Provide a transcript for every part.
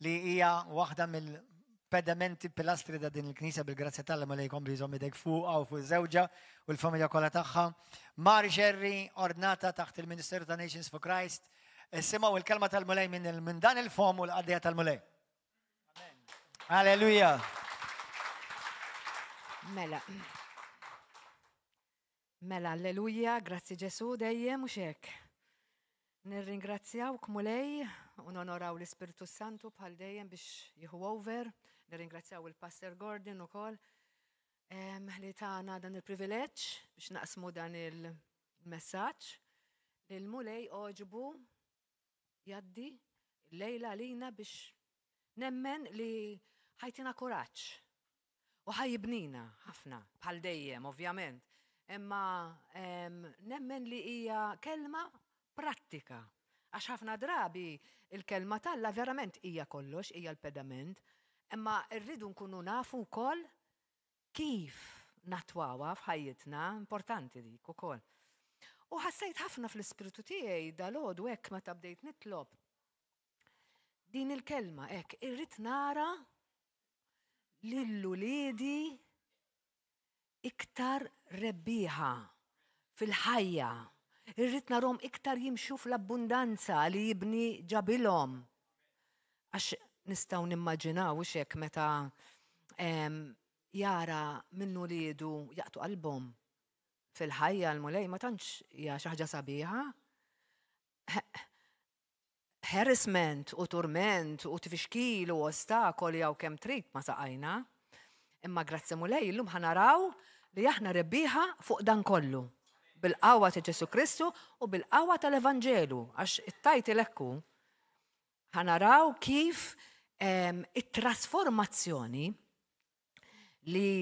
li hija waħda mill-pedamenti pilastri ta' din il-Knisja bil-grazzja t'Alla Mulej jkompli jżomm idek fuqha u fuq żewġha u l-familja kollha tagħha. Mari Xerri, ordnata taħt il-Ministeru ta' Nations for Christ. Simgħu il-kelma tal-Mulej minn dan il-fom u l-qaddejja tal-Mulej. Alleluja. Mela. Mela, alleluja, grazzi Ġesu dejjem u xek. Nirringrazzjawk Mulej u nonoraw l-Ispirtu Santu bħal dejjem biex jieħu over. Nirringrazzjaw il-Pastor Gordon ukoll li tagħna dan il-privileġġ biex naqsmu dan il-messaġġ li l-Mulej oġbu jgħaddi llejla għalina biex nemmen li ħajtina kuraġġ u ħajibnina ħafna bħal dejjem ovvjament. Imma nemmen li hija kelma prattika. Għax ħafna drabi il-kelma t'Alla verament hija kollox, hija l-pedament, imma rridu nkunu nafu wkoll kif nattwawha f'ħajjitna, importanti dik ukoll. U ħassejt ħafna fl-ispirtu tiegħi dalgħodu hekk meta bdejt nitlob. Din il-kelma hekk irrid nara lil uliedi iktar rebbieħa fil-ħajja. Irrid narhom iktar jimxu fl-abbundanza li jibni ġabilhom. Għax nistgħu nimmaġinaw hux hekk meta jara minn uliedu jaqtu qalbhom fil-ħajja l-Mulej ma tantx hija xi ħaġa sabiħa. Harassment u turment u tfixkil u ostakoli hawn kemm trid ma saqajna. Imma grazzi Mulej illum ħa naraw li aħna rebbieħa fuq dan kollu. Bil-qawwa ta' Ġesu Kristu u bil-qawwa tal-Evanġelu għax it-title hekk hu. Ħa naraw kif it-trasformazzjoni li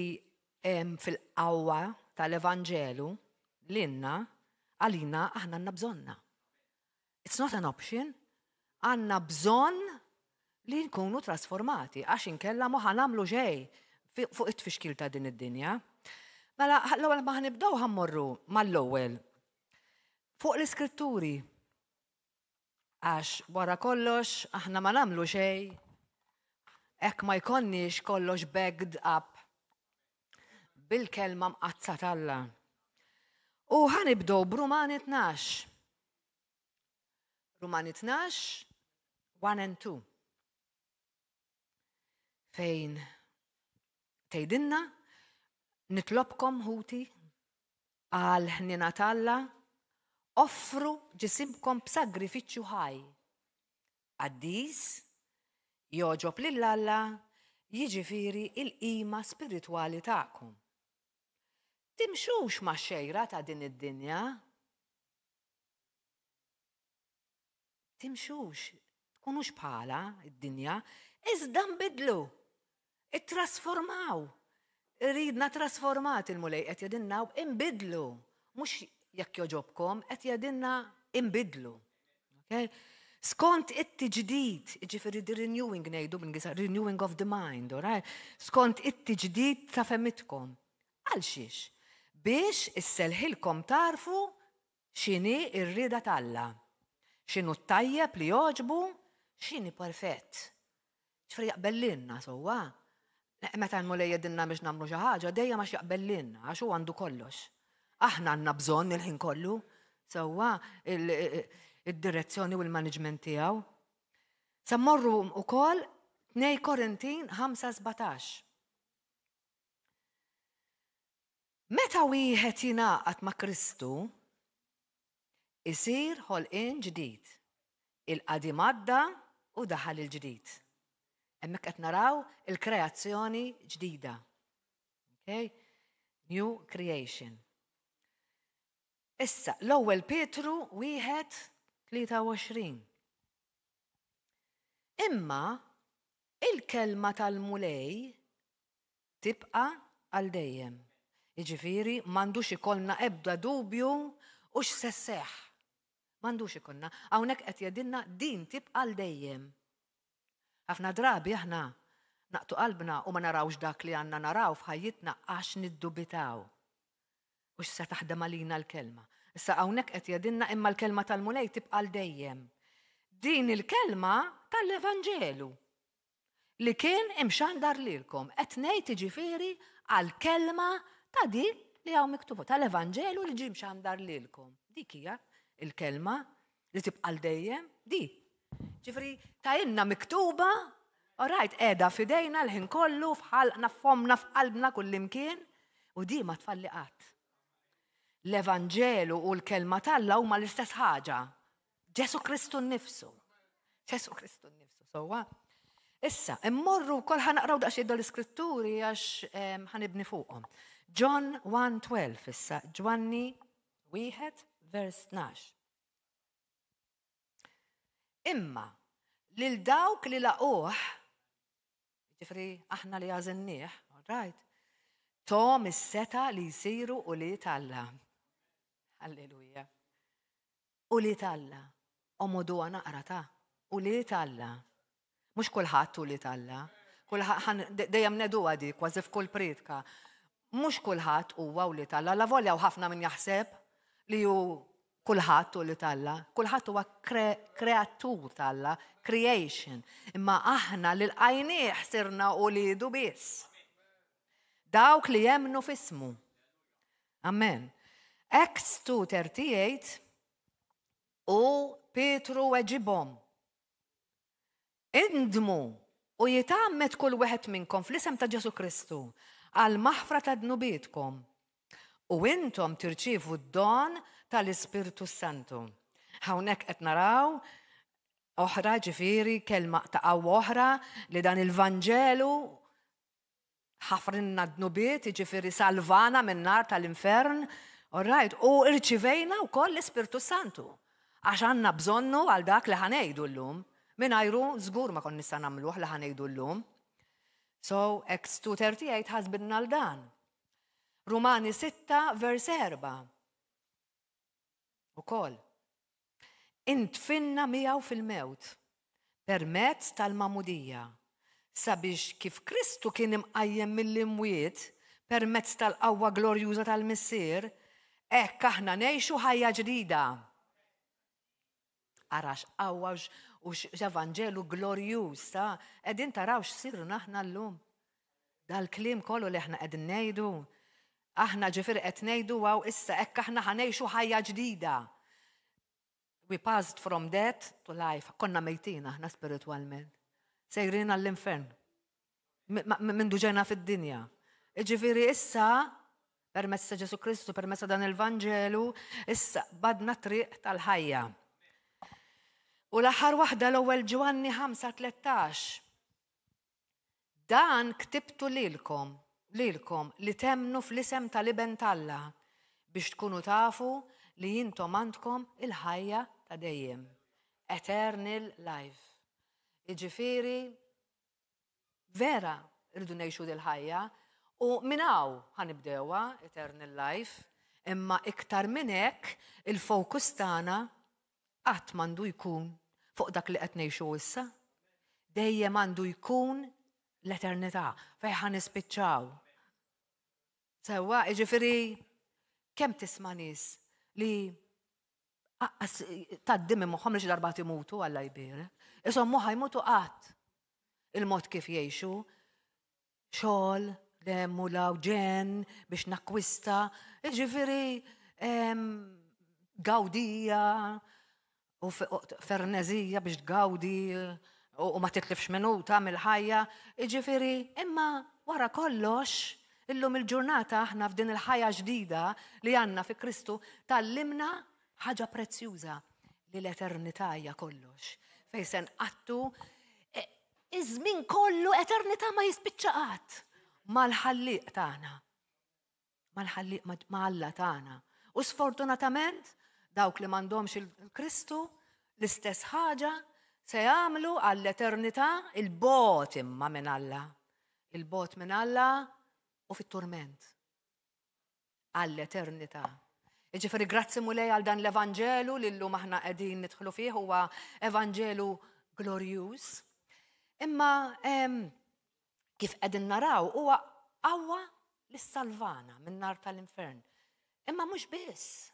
hemm fil-qawwa tal-Evanġelu lilna għalina aħna għandna bżonna. It's not an option. Għandna bżonn li nkunu trasformati għax inkella ma ħanamlu xejn fuq it-tfixkil ta' din id-dinja. Mela, l-ewwel ma ħanibdew ħammorru mal-ewwel fuq l-iskritturi. Għax wara kollox aħna ma nagħmlu xejn hekk ma jkollniex kollox backed up bil-kelma mqaddsa t'Alla. U ħanibdew b'Rumani 12. Rumani 12, 1 and 2. Fejn tgħidilna nitlobkom ħuti għal ħnina t'Alla offru ġisimkom b'sagrifiċċju ħaj. Qaddis, jogħġob lil Alla, jiġifieri il-qima spiritwali tagħkom. Timxux max-xejra ta' din id-dinja. Timxux, tkunux bħala id-dinja, iżda nbidlu, ittrasformaw. Iridna trasformati l-Mulej qed jgħidilna inbidlu, mhux jekk jogħġobkom, qed jgħidilna inbidlu. Okay? Skont it-tiġdid, ġifieri the renewing ngħidu bl renewing of the mind, all right? Skont it-tiġdid ta' femitkom. Għal xiex? Biex isselħilkom tarfu X'inhi r-rieda t'Alla? X'inhu t-tajjeb li jogħġbu? X'inhi perfett? Ġifieri jaqbel lilna sewwa. Meta l-Mulej jgħidilna biex nagħmlu xi ħaġa, dejjem għax jaqbel lilna, għax hu għandu kollox. Aħna għandna bżonn il-ħin kollu sewwa id-direzzjoni u l-management tiegħu. Se mmorru wkoll 2 Korintin 5:17. Meta wieħed jingħaqad ma' Kristu, isir ħolqien ġdid. Il-qadim għadda u daħal il-ġdid. Hemmhekk qed naraw il-kreazzjoni ġdida. Okay? New creation. Issa, l-ewwel Pietru wieħed 23. Imma il-kelma tal-Mulej tibqa' għal dejjem. Jiġifieri m'għandux ikollna ebda dubju hux se sseħħ. M'għandux ikollna. Hawnhekk qed jgħidilna din tibqa' għal dejjem. Ħafna drabi aħna naqtu qalbna u ma narawx dak li għandna naraw f'ħajjitna għax niddubitaw. Hux se taħdem għalina l-kelma. Issa hawnhekk qed jgħidilna imma l-kelma tal-Mulej tibqa' għal dejjem. Din il-kelma tal-Evanġelu. Li kien imxandar lilkom. Qed ngħid jiġifieri għall-kelma ta' dik li hawn miktuba, tal-Evanġelu li ġie mxandar lilkom. Dik hija l-kelma li tibqa' l dejjem, di. Ġifieri ta' miktuba, alright, qiegħda f'idejna l-ħin kollu, f'ħalqna, f'fommna, f'qalbna kullimkien, u di ma tfalli qatt. L-Evanġelu u l-kelma t'Alla huma l-istess ħaġa. Ġesu Kristu nnifsu. Ġesu Kristu nnifsu, sewwa. Issa, immorru wkoll ħa naqraw daqsxejn l-iskritturi għax ħa nibni fuqhom. John 1:12 issa, Ġwanni 1 vers 12. Imma lil dawk li laqgħuh, ġifieri aħna li għażilnieh, right? Tahom is-setgħa li jsiru ulied Alla. Alleluja. Ulied Alla. Omoduha naqra ta' ulied Alla. Mhux kulħadd ulied Alla. Dejjem ngħiduha di kważi f'kull priedka. Mhux kulħadd huwa ulied Alla. La volja u ħafna min jaħseb li hu kulħadd ulied Alla. Kulħadd huwa kreatur t'Alla, creation. Imma aħna li lqajnieh sirna uliedu biss. Dawk li jemmnu f'ismu. Amen. Acts 2:38 u Pietru weġibhom. Indmu u jitgħammed kull wieħed minnkom fl-isem ta' Ġesu Kristu għal maħfra ta' dnubietkom u intom tirċievu d-don tal-Ispirtu Santu. Hawnhekk qed naraw oħra ġifieri kelma ta' qawwa oħra li dan il-Vanġelu ħafrinna dnubiet, ġifieri salvana minn nar tal-infern, all right, u irċivejna wkoll l-Ispirtu Santu. Għax għandna bżonnu għal dak li ħa ngħidu llum. Mingħajru żgur ma konna nistgħu nagħmluh li ħa ngħidu llum. So, Acts 2.38 ħasbidna l-dan. Rumani 6, vers 4. Ukoll. Indfinna miegħu fil-mewt permezz tal-magħmudija sabiex kif Kristu kien imqajjem mill-imwiet permezz tal-qawwa glorjuża tal-Missier, hekk aħna ngħixu ħajja ġdida. Ara x'qawwa u x'evanġelu glorjuż ta' qegħdin taraw x'sirna aħna llum. Dal-kliem kollu li aħna qegħdin ngħidu, aħna ġifieri qed ngħidu għaw issa hekk aħna ħa ngħixu ħajja ġdida. We passed from death to life. Konna mejtin aħna spiritualment. Sejrin għall-infern. Mindu ġejna fid-dinja. Ġifieri issa, permezz ta' Ġesu Kristu, permezz ta' dan il-Vanġelu, issa qbadna triq tal-ħajja. U l-aħħar waħda l-ewwel Ġwanni 5:13. Dan ktibtu lilkom, lilkom li temmnu fl-isem tal-Iben t'Alla biex tkunu tafu li intom għandkom il-ħajja ta' dejjem. Eternal life. Iġifieri, vera rridu ngħixu dil-ħajja u minn hawn ħa nibdewha eternal life, imma iktar minn hekk il-fokus tagħna qatt m'għandu jkun fuq dak li qed ngħixu issa. Dejjem għandu jkun l-eternità fejn ħa nispiċċaw. Sewwa, jiġifieri kemm tisma' nies li tgħaddi minn moħħhom li xi darba imutu Alla jbierek. Isom moħħa jmutu qatt. Il-mod kif jgħixu, xogħol, lemmu law ġen biex nakkwista, jiġifieri gawdija u fernezija biex tgawdi u ma titlifx minuta mill-ħajja. Jiġifieri, imma wara kollox, illum il-ġurnata aħna f'din il-ħajja ġdida li għandna fi Kristu tgħallimna ħaġa prezzjuża li l-eternità hija kollox. Fejn se nqattu e, iż-żmien kollu eternità ma jispiċċa qatt mal-ħallieq tagħna. Mal-ħallieq ma' Alla tagħna. U sfortunatament dawk li m'għandhomx il-Kristu l-istess ħaġa se jagħmlu għall-eternità 'il bogħod imma minn Alla. 'Il bogħod minn Alla u fit-turment. Għall-eternità. Jiġifieri grazzi Mulej għal dan l-Evanġelu li llum aħna qegħdin nidħlu fih huwa Evanġelu glorjuż. Imma kif qegħdin naraw huwa qawwa li salvana minn nar tal-infern. Imma mhux biss.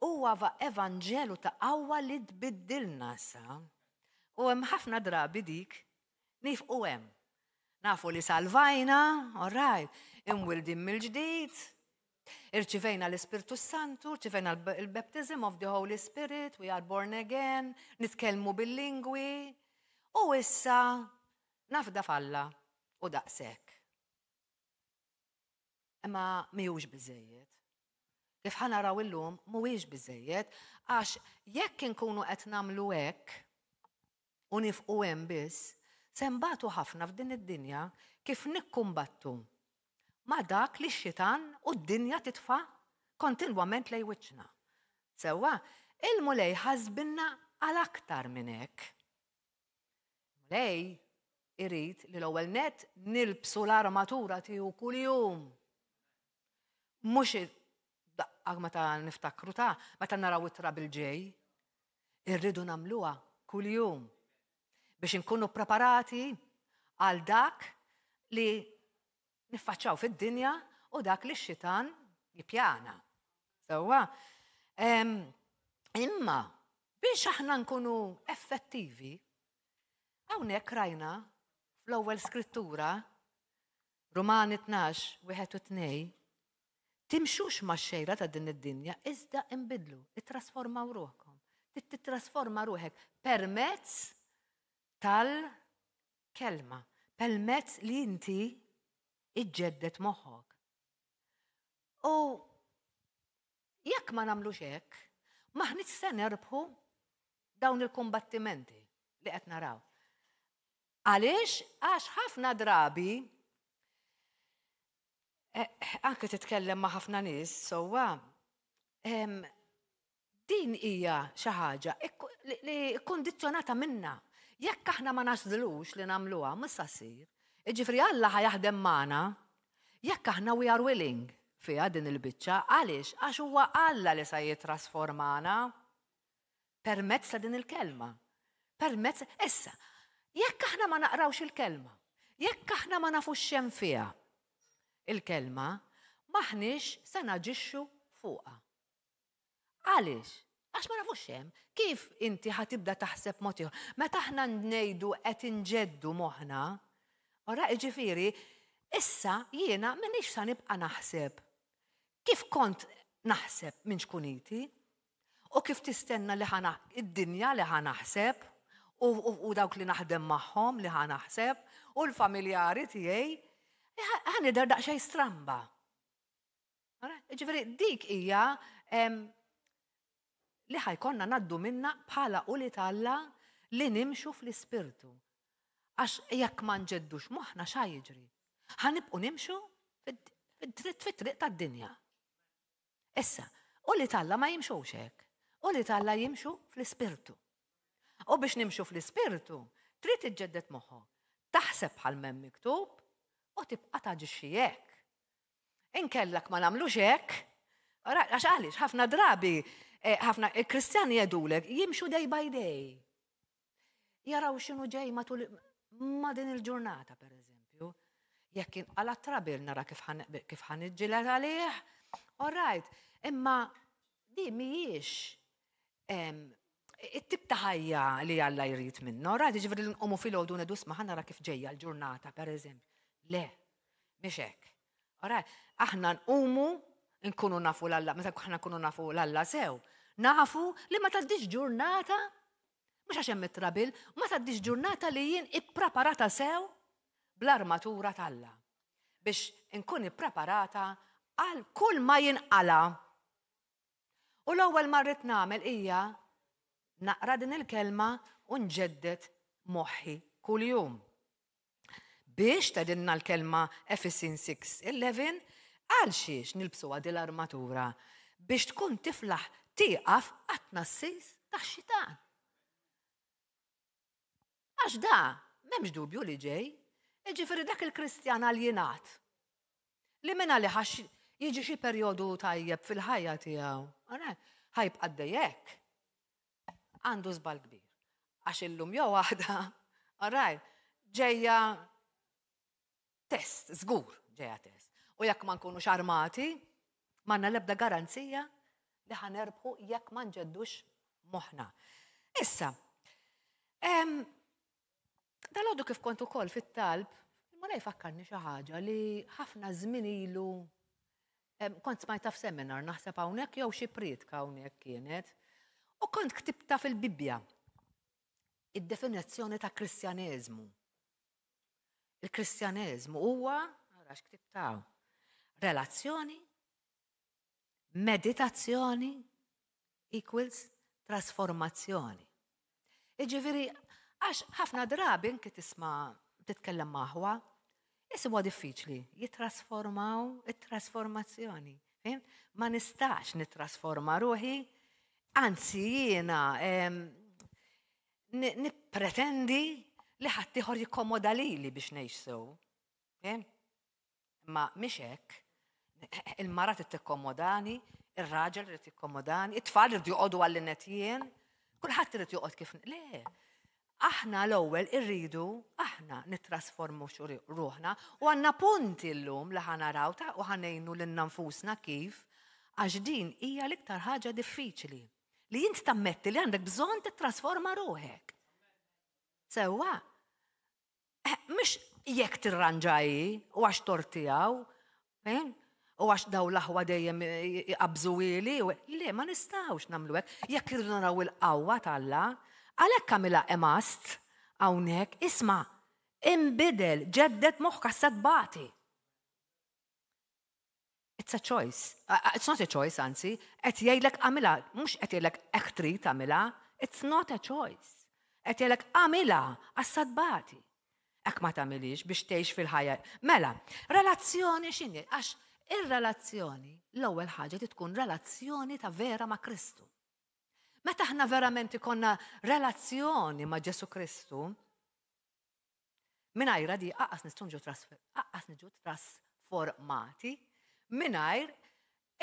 Huwa evanġelu ta' qawwa li tbiddilna sa. U hemm ħafna drabi dik Nifqu hemm. Nafu li salvajna, all right, imwildin mill-ġdid, irċivejna l-Ispirtu Santu, irċivejna l-baptism of the Holy Spirit, we are born again, nitkellmu bil-lingwi, u issa nafda f'Alla u daqshekk. Imma mhijiex biżejjed. Kif ħa naraw illum mhuwiex biżejjed għax jekk inkunu qed nagħmlu hekk u nifqu hemm biss, se nbatu ħafna f'din id-dinja kif nikkumbattu ma' dak li x-xitan u d-dinja titfa' kontinwament lejn wiċċna. Sewwa, il-Mulej ħasbinna għal aktar minn hekk. Mulej irid li l-ewwel net nilbsu l-armatura tiegħu kuljum. Mhux daqqa meta niftakru ta' meta naraw it-trouble ġej. Irridu nagħmluha kuljum biex inkunu preparati għal dak li niffaċċaw fid-dinja u dak li x-xitan jippjana. Sewwa, imma biex aħna nkunu effettivi, hawnhekk rajna fl-ewwel skrittura Rumani 12, 1 u 2, timxux ma' xejra ta' din id-dinja, iżda imbidlu, ittrasformaw ruħkom. Titrasforma ruħek permezz tal-kelma, permezz li inti iġġedded moħħok. U jekk ma nagħmlux hekk, m'aħniex se nerbħu dawn il-kumbattimenti li qed naraw. Għaliex? Għax ħafna drabi anke titkellem ma' ħafna nies, sewwa, din hija xi ħaġa li kondizzjonata minna. Jekk aħna ma nagħżlux li nagħmluha, mhux sa ssir. Jiġifieri Alla ħa jaħdem magħna jekk aħna we are willing fiha din il-biċċa. Għaliex? Għax huwa Alla li sa jitrasformana permezz ta' din il-kelma. Permezz, issa, jekk aħna ma naqrawx il-kelma, jekk aħna ma nafux x'hemm fiha il-kelma, m'aħniex se naġixxu fuqha. Għaliex? Għax ma nafux x'hemm. Kif inti ħa tibda taħseb mod ieħor? Meta aħna ngħidu qed inġeddu moħħna, ora jiġifieri, issa jiena m'iniex sa nibqa' naħseb kif kont naħseb minn ċkuniti u kif tistenna li ħana id-dinja li ħa naħseb u dawk li naħdem magħhom li ħa naħseb u l-familjari tiegħi ħa nidher daqsxejn stramba. Ġifieri dik hija li ħa jkollna ngħaddu minna bħala wlied Alla li nimxu fl-ispirtu. Għax jekk ma nġeddux moħħna x'ħa jiġri? Ħa nibqu nimxu fit-triq tad-dinja. Issa, ulied Alla ma jimxux hekk. Ulied Alla jimxu fl-ispirtu. U biex nimxu fl-ispirtu, trid iġġedded moħħok. Taħseb bħal m'hemm miktub u tibqa' taġixxi hekk. Inkellak ma nagħmlux hekk, għax għaliex ħafna drabi, ħafna kristjani jgħidulek jimxu day by day. Jaraw x'inhu ġej matul ma din il-ġurnata, per eżempju. Jekk inqala trouble nara kif ħa niġġieled għalih, all right, imma di mhijiex it-tip ta' ħajja li Alla jrid minna. Right, ġifieri li nqumu filgħodu ngħidu isma' ħa nara kif ġejja l-ġurnata, per eżempju. Le, mhix hekk. All aħna nqumu nkunu nafu 'l Alla, meta aħna nkunu nafu 'l Alla sew, nafu li ma tgħaddix ġurnata, mhux għax hemm it-trouble, ma tgħaddix ġurnata li jien ippreparata sew bl-armatura t'Alla. Biex nkun ippreparata għal kull ma jinqala. U l-ewwel ma rrid nagħmel hija naqra din il-kelma u nġedded moħħi kuljum. Biex tgħidilna l-kelma Efesin 6:11 għal xiex nilbsu din l-armatura biex tkun tiflaħ tieqaf għat-tnassis tax-xitan. Għax da, m'hemmx dubju li ġej, Ġifieri dak il-Kristjan aljenat li minna li ħax jiġi xi perjodu tajjeb fil-ħajja tiegħu. Ħa jibqa' hekk. Għandu żball kbir. Għax illum jew waħda, alright, ġejja test, żgur ġejja test. U jekk ma nkunux armati, m'għandna l-ebda garanzija li ħa nerbħu jekk ma nġeddux moħħna. Issa, Dalgħodu kif kont ukoll fit-talb, il-Mulej fakkarni xi ħaġa li ħafna żmien ilu kont smajta f'seminar naħseb hawnhekk jew xi prietka hawnhekk kienet. U kont ktibta fil-Bibbja id-definizzjoni ta' Kristjaneżmu. Il-Kristjaneżmu huwa, ara x'ktibta, relazzjoni, meditazzjoni equals trasformazzjoni. Iġifieri, għax ħafna drabi inki tisma' titkellem maħwa, jisibuha diffiċli, jitrasformaw it-trasformazzjoni. Ma nistax nitrasforma ruħi, anzi jiena nippretendi li ħaddieħor jikkomoda lili biex ngħix sew. Imma mhix hekk. Il-mara trid tikkomodani, ir-raġel irid jikkomodani, it-tfal iridu joqogħdu għalli net jien, kulħadd irid joqgħod kif le. Aħna l-ewwel irridu aħna nittrasformu ruħna u għandna punti llum li ħa naraw ta' u ħa ngħinu lilna nfusna kif għax din hija l-iktar ħaġa diffiċli li int tammetti li għandek bżonn tittrasforma ruħek. Sewwa, Eh, mhux jekk tirranġa hi u għax tort tiegħu, eh? u għax daw l-aħwa dejjem iqabżu ili, le ma nistgħux nagħmlu hekk. Jekk irridu naraw il-qawwa t'Alla, għalhekk għamilha emast hawnhekk, isma' inbidel, ġedded moħħka sa tbati. It's a choice. It's not a choice, anzi, qed jgħidlek għamilha, mhux qed jgħidlek hekk trid tagħmilha, it's not a choice. Qed jgħidlek għamilha għas-sadbati. Hekk ma tagħmilix biex tgħix fil-ħajja. Mela, relazzjoni x'inhi? Għax ir-relazzjoni l-ewwel ħaġa trid tkun relazzjoni ta' vera ma' Kristu. Meta aħna verament ikollna relazzjoni ma' Ġesu Kristu, Mingħajrha di aqqas nistgħu niġu aqqas niġu trasformati mingħajr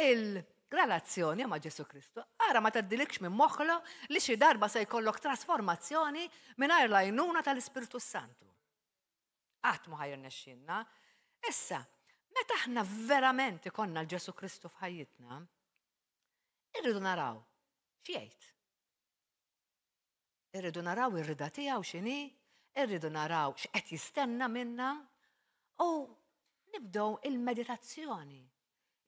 il-relazzjoni ma' Ġesu Kristu. Ara ma tgħaddilikx minn moħħlo li xi darba se jkollok trasformazzjoni mingħajr l-għajnuna tal-Ispirtu Santu. Qatt ma ħajrnexxinna. Issa, meta aħna verament ikollna l-Ġesu Kristu f'ħajjitna, irridu naraw x'jgħid. Irridu naraw ir-rida tiegħu x'inhi, irridu naraw x'qed jistenna minna u nibdew il-meditazzjoni.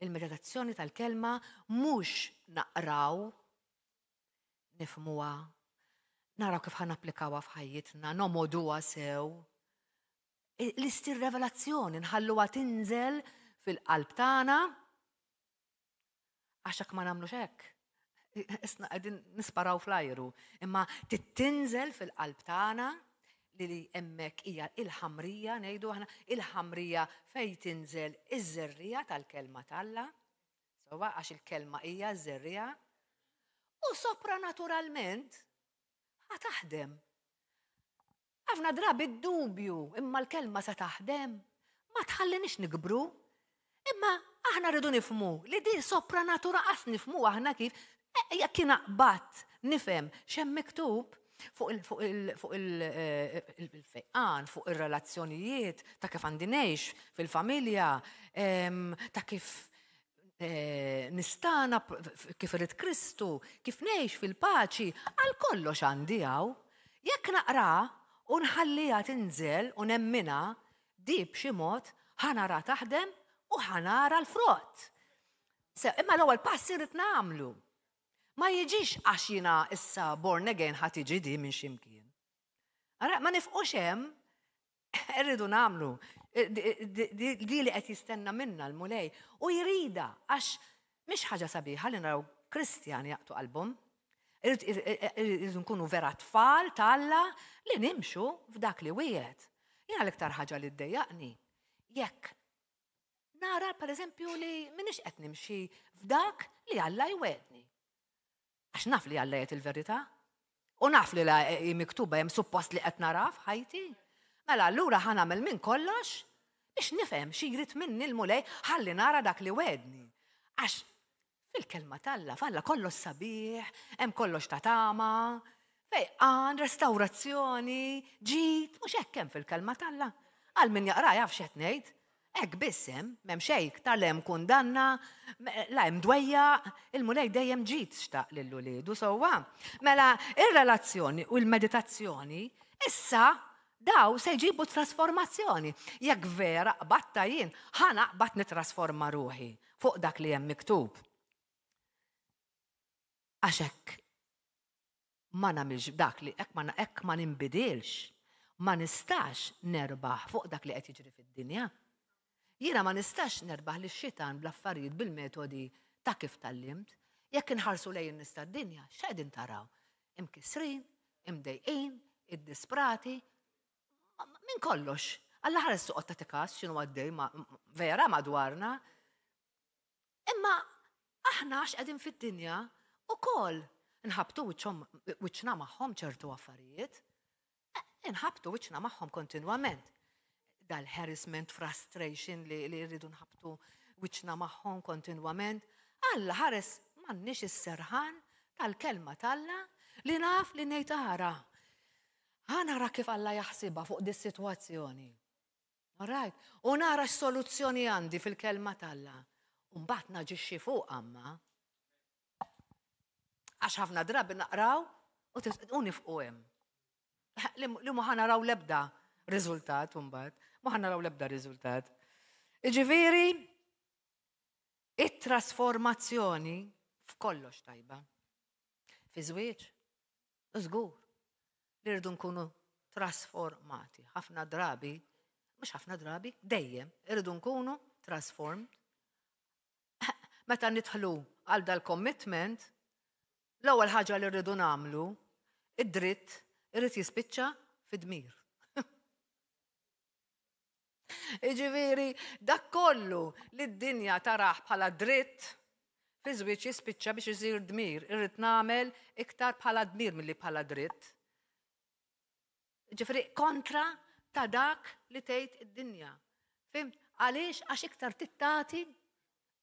Il-meditazzjoni tal-kelma mhux naqraw, nifhmuha, naraw kif ħa napplikawha f'ħajjitna, nomoduha sew. L-istir revelazzjoni nħalluha tinżel fil-qalb tagħna Għax jekk ma nagħmlux hekk, isna qegħdin nisparaw fl-ajru. Imma tittinżel fil-qalb tagħna li hemmhekk hija il-ħamrija, ngħidu aħna, il-ħamrija fejn tinżel iż-żerriegħa tal-kelma t'Alla. Sewwa għax il-kelma hija ż-żerriegħa. U sopranaturalment ħa taħdem. Ħafna drabi d-dubju imma l-kelma se taħdem ma tħallinix nikbru. Imma aħna rridu nifhmu li din sopranatura qas nifhmu aħna kif e, jekk jiena qbadt nifhem x'hemm miktub fuq il-fejqan, fuq ir-relazzjonijiet, ta' kif għandi ngħix fil-familja, ta' kif nistana kif irid Kristu, kif ngħix fil-paċi, għal kollox għandi hawn. Jekk naqra u nħalliha tinżel u nemminha, di b'xi mod ħa nara taħdem u ħa nara l-frott. Imma l-ewwel pass irid nagħmlu. Ma jiġix għax jiena issa born again ħa tiġi di minn x'imkien. Ara, ma nifqux hemm Irridu nagħmlu di li qed jistenna minna l-Mulej u jrida għax mhix ħaġa sabiħa li naraw Kristjani jaqtu qalbhom. Irridu nkunu vera tfal ta' Alla li nimxu f'dak li wiegħed. Jiena l-iktar ħaġa li ddejjaqni jekk nara pereżempju li m'iniex qed nimxi f'dak li Alla jwegħedni. Għax naf li Alla jgħid il-verità. U naf li la hi miktuba hemm suppost li qed nara f'ħajti. Mela allura ħa nagħmel minn kollox biex nifhem xi jrid minni l-Mulej ħalli nara dak li wegħedni. Għax fil-kelma t'Alla, f'Alla kollox sabiħ, hemm kollox ta' tama, fejqan, restawrazzjoni, ġid, mhux hekk hemm fil-kelma t'Alla. Għal min jaqra jaf x'qed ngħid. Hekk biss hemm, m'hemm xejn iktar, la hemm kundanna, la hemm dwejjaq, il-Mulej dejjem ġid xtaq lil uliedu sewwa. Mela, ir-relazzjoni u l-meditazzjoni issa Daw se jġibu trasformazzjoni. Jekk vera qbadta jien, ħa naqbad nitrasforma ruħi fuq dak li hemm miktub. Għax hekk ma nagħmilx dak li hekk ma hekk ma ninbidilx, ma nistax nerbaħ fuq dak li qed jiġri fid-dinja. Jiena ma nistax nerbaħ lix-xitan bl-affarijiet bil-metodi ta' kif tgħallimt. Jekk inħarsu lejn in-nies tad-dinja, x'qegħdin taraw? Imkissrin, imdejqin, iddisprati, minn kollox. Alla ħares toqgħod tagħti każ x'inhu għaddej vera madwarna. Imma aħna għax qegħdin fid-dinja ukoll nħabtu wiċċna magħhom ċertu affarijiet. Inħabtu wiċċna magħhom kontinwament. Dal-harassment, frustration li, li rridu nħabtu wiċċna magħhom kontinwament. Alla ħares m'għandniex is-serħan tal-kelma t'Alla li naf li ngħid ara. Ħa nara kif Alla jaħsibha fuq dis-sitwazzjoni. All right? U nara x'soluzzjoni għandi fil-kelma t'Alla. U mbagħad naġixxi fuq amma. Għax ħafna drabi naqraw u nifqu hemm. Li ma naraw l-ebda riżultat mbagħad, ma naraw l-ebda riżultat. Iġifieri, it-trasformazzjoni f'kollox tajba. Fi żwieġ, żgur li rridu nkunu trasformati. Ħafna drabi, mhux ħafna drabi, dejjem irridu nkunu transformed. Meta nidħlu għal dal-commitment, l-ewwel ħaġa li rridu nagħmlu, id-dritt irid jispiċċa fid-dmir. Iġifieri, dak kollu li d-dinja taraħ bħala dritt, fi żwieġ jispiċċa biex isir dmir. Irrid nagħmel iktar bħala dmir milli bħala dritt. Ġifieri kontra ta' dak li tgħid id-dinja. Fhimt? Għaliex? Għax iktar tittati,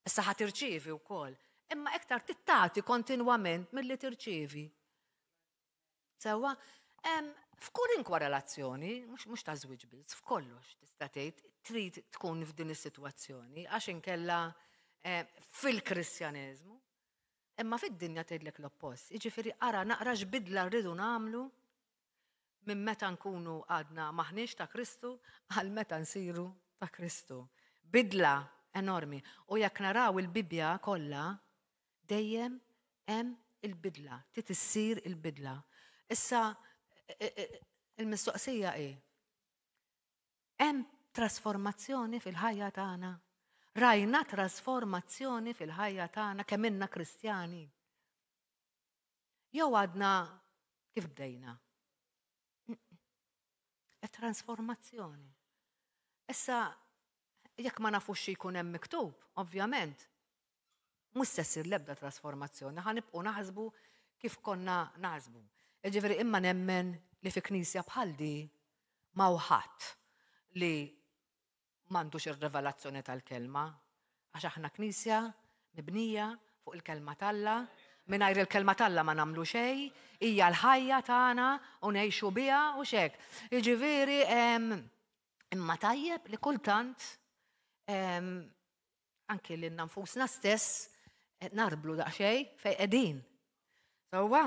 issa ħa tirċievi wkoll, imma iktar tittati kontinwament milli tirċievi. Sewwa, f'kurinkwa relazzjoni, mhux ta' żwieġ biss, f'kollox tista' tgħid trid tkun f'din is-sitwazzjoni għax inkella eh, fil-Kristjaneżmu. Imma fid-dinja tgħidlek l-oppost. Jiġifieri ara naqra x'bidla rridu nagħmlu minn meta nkunu għadna maħniex ta' Kristu għal meta nsiru ta' Kristu. Bidla enormi. U jekk naraw il-Bibbja kollha, dejjem hemm il-bidla, trid issir il-bidla. Issa il-mistoqsija hi, hemm trasformazzjoni fil-ħajja tagħna? Rajna trasformazzjoni fil-ħajja tagħna kemm inna Kristjani? Jew għadna kif bdejna? E trasformazzjoni. Issa, jekk ma nafux xi jkun hemm miktub, ovvjament, mhux se ssir l-ebda trasformazzjoni, ħa nibqgħu naħsbu kif konna naħsbu. Jiġifieri imma nemmen li fi knisja bħal di m'hawn ħadd li m'għandux ir-rivelazzjoni tal-kelma, għax aħna knisja mibnija fuq il-kelma t'Alla, mingħajr il-kelma t'Alla ma nagħmlu xejn, hija l-ħajja tagħna u ngħixu biha u xek. Jiġifieri imma tajjeb li kultant anki lilna nfusna stess narblu daqsxejn fejn qegħdin. Sewwa,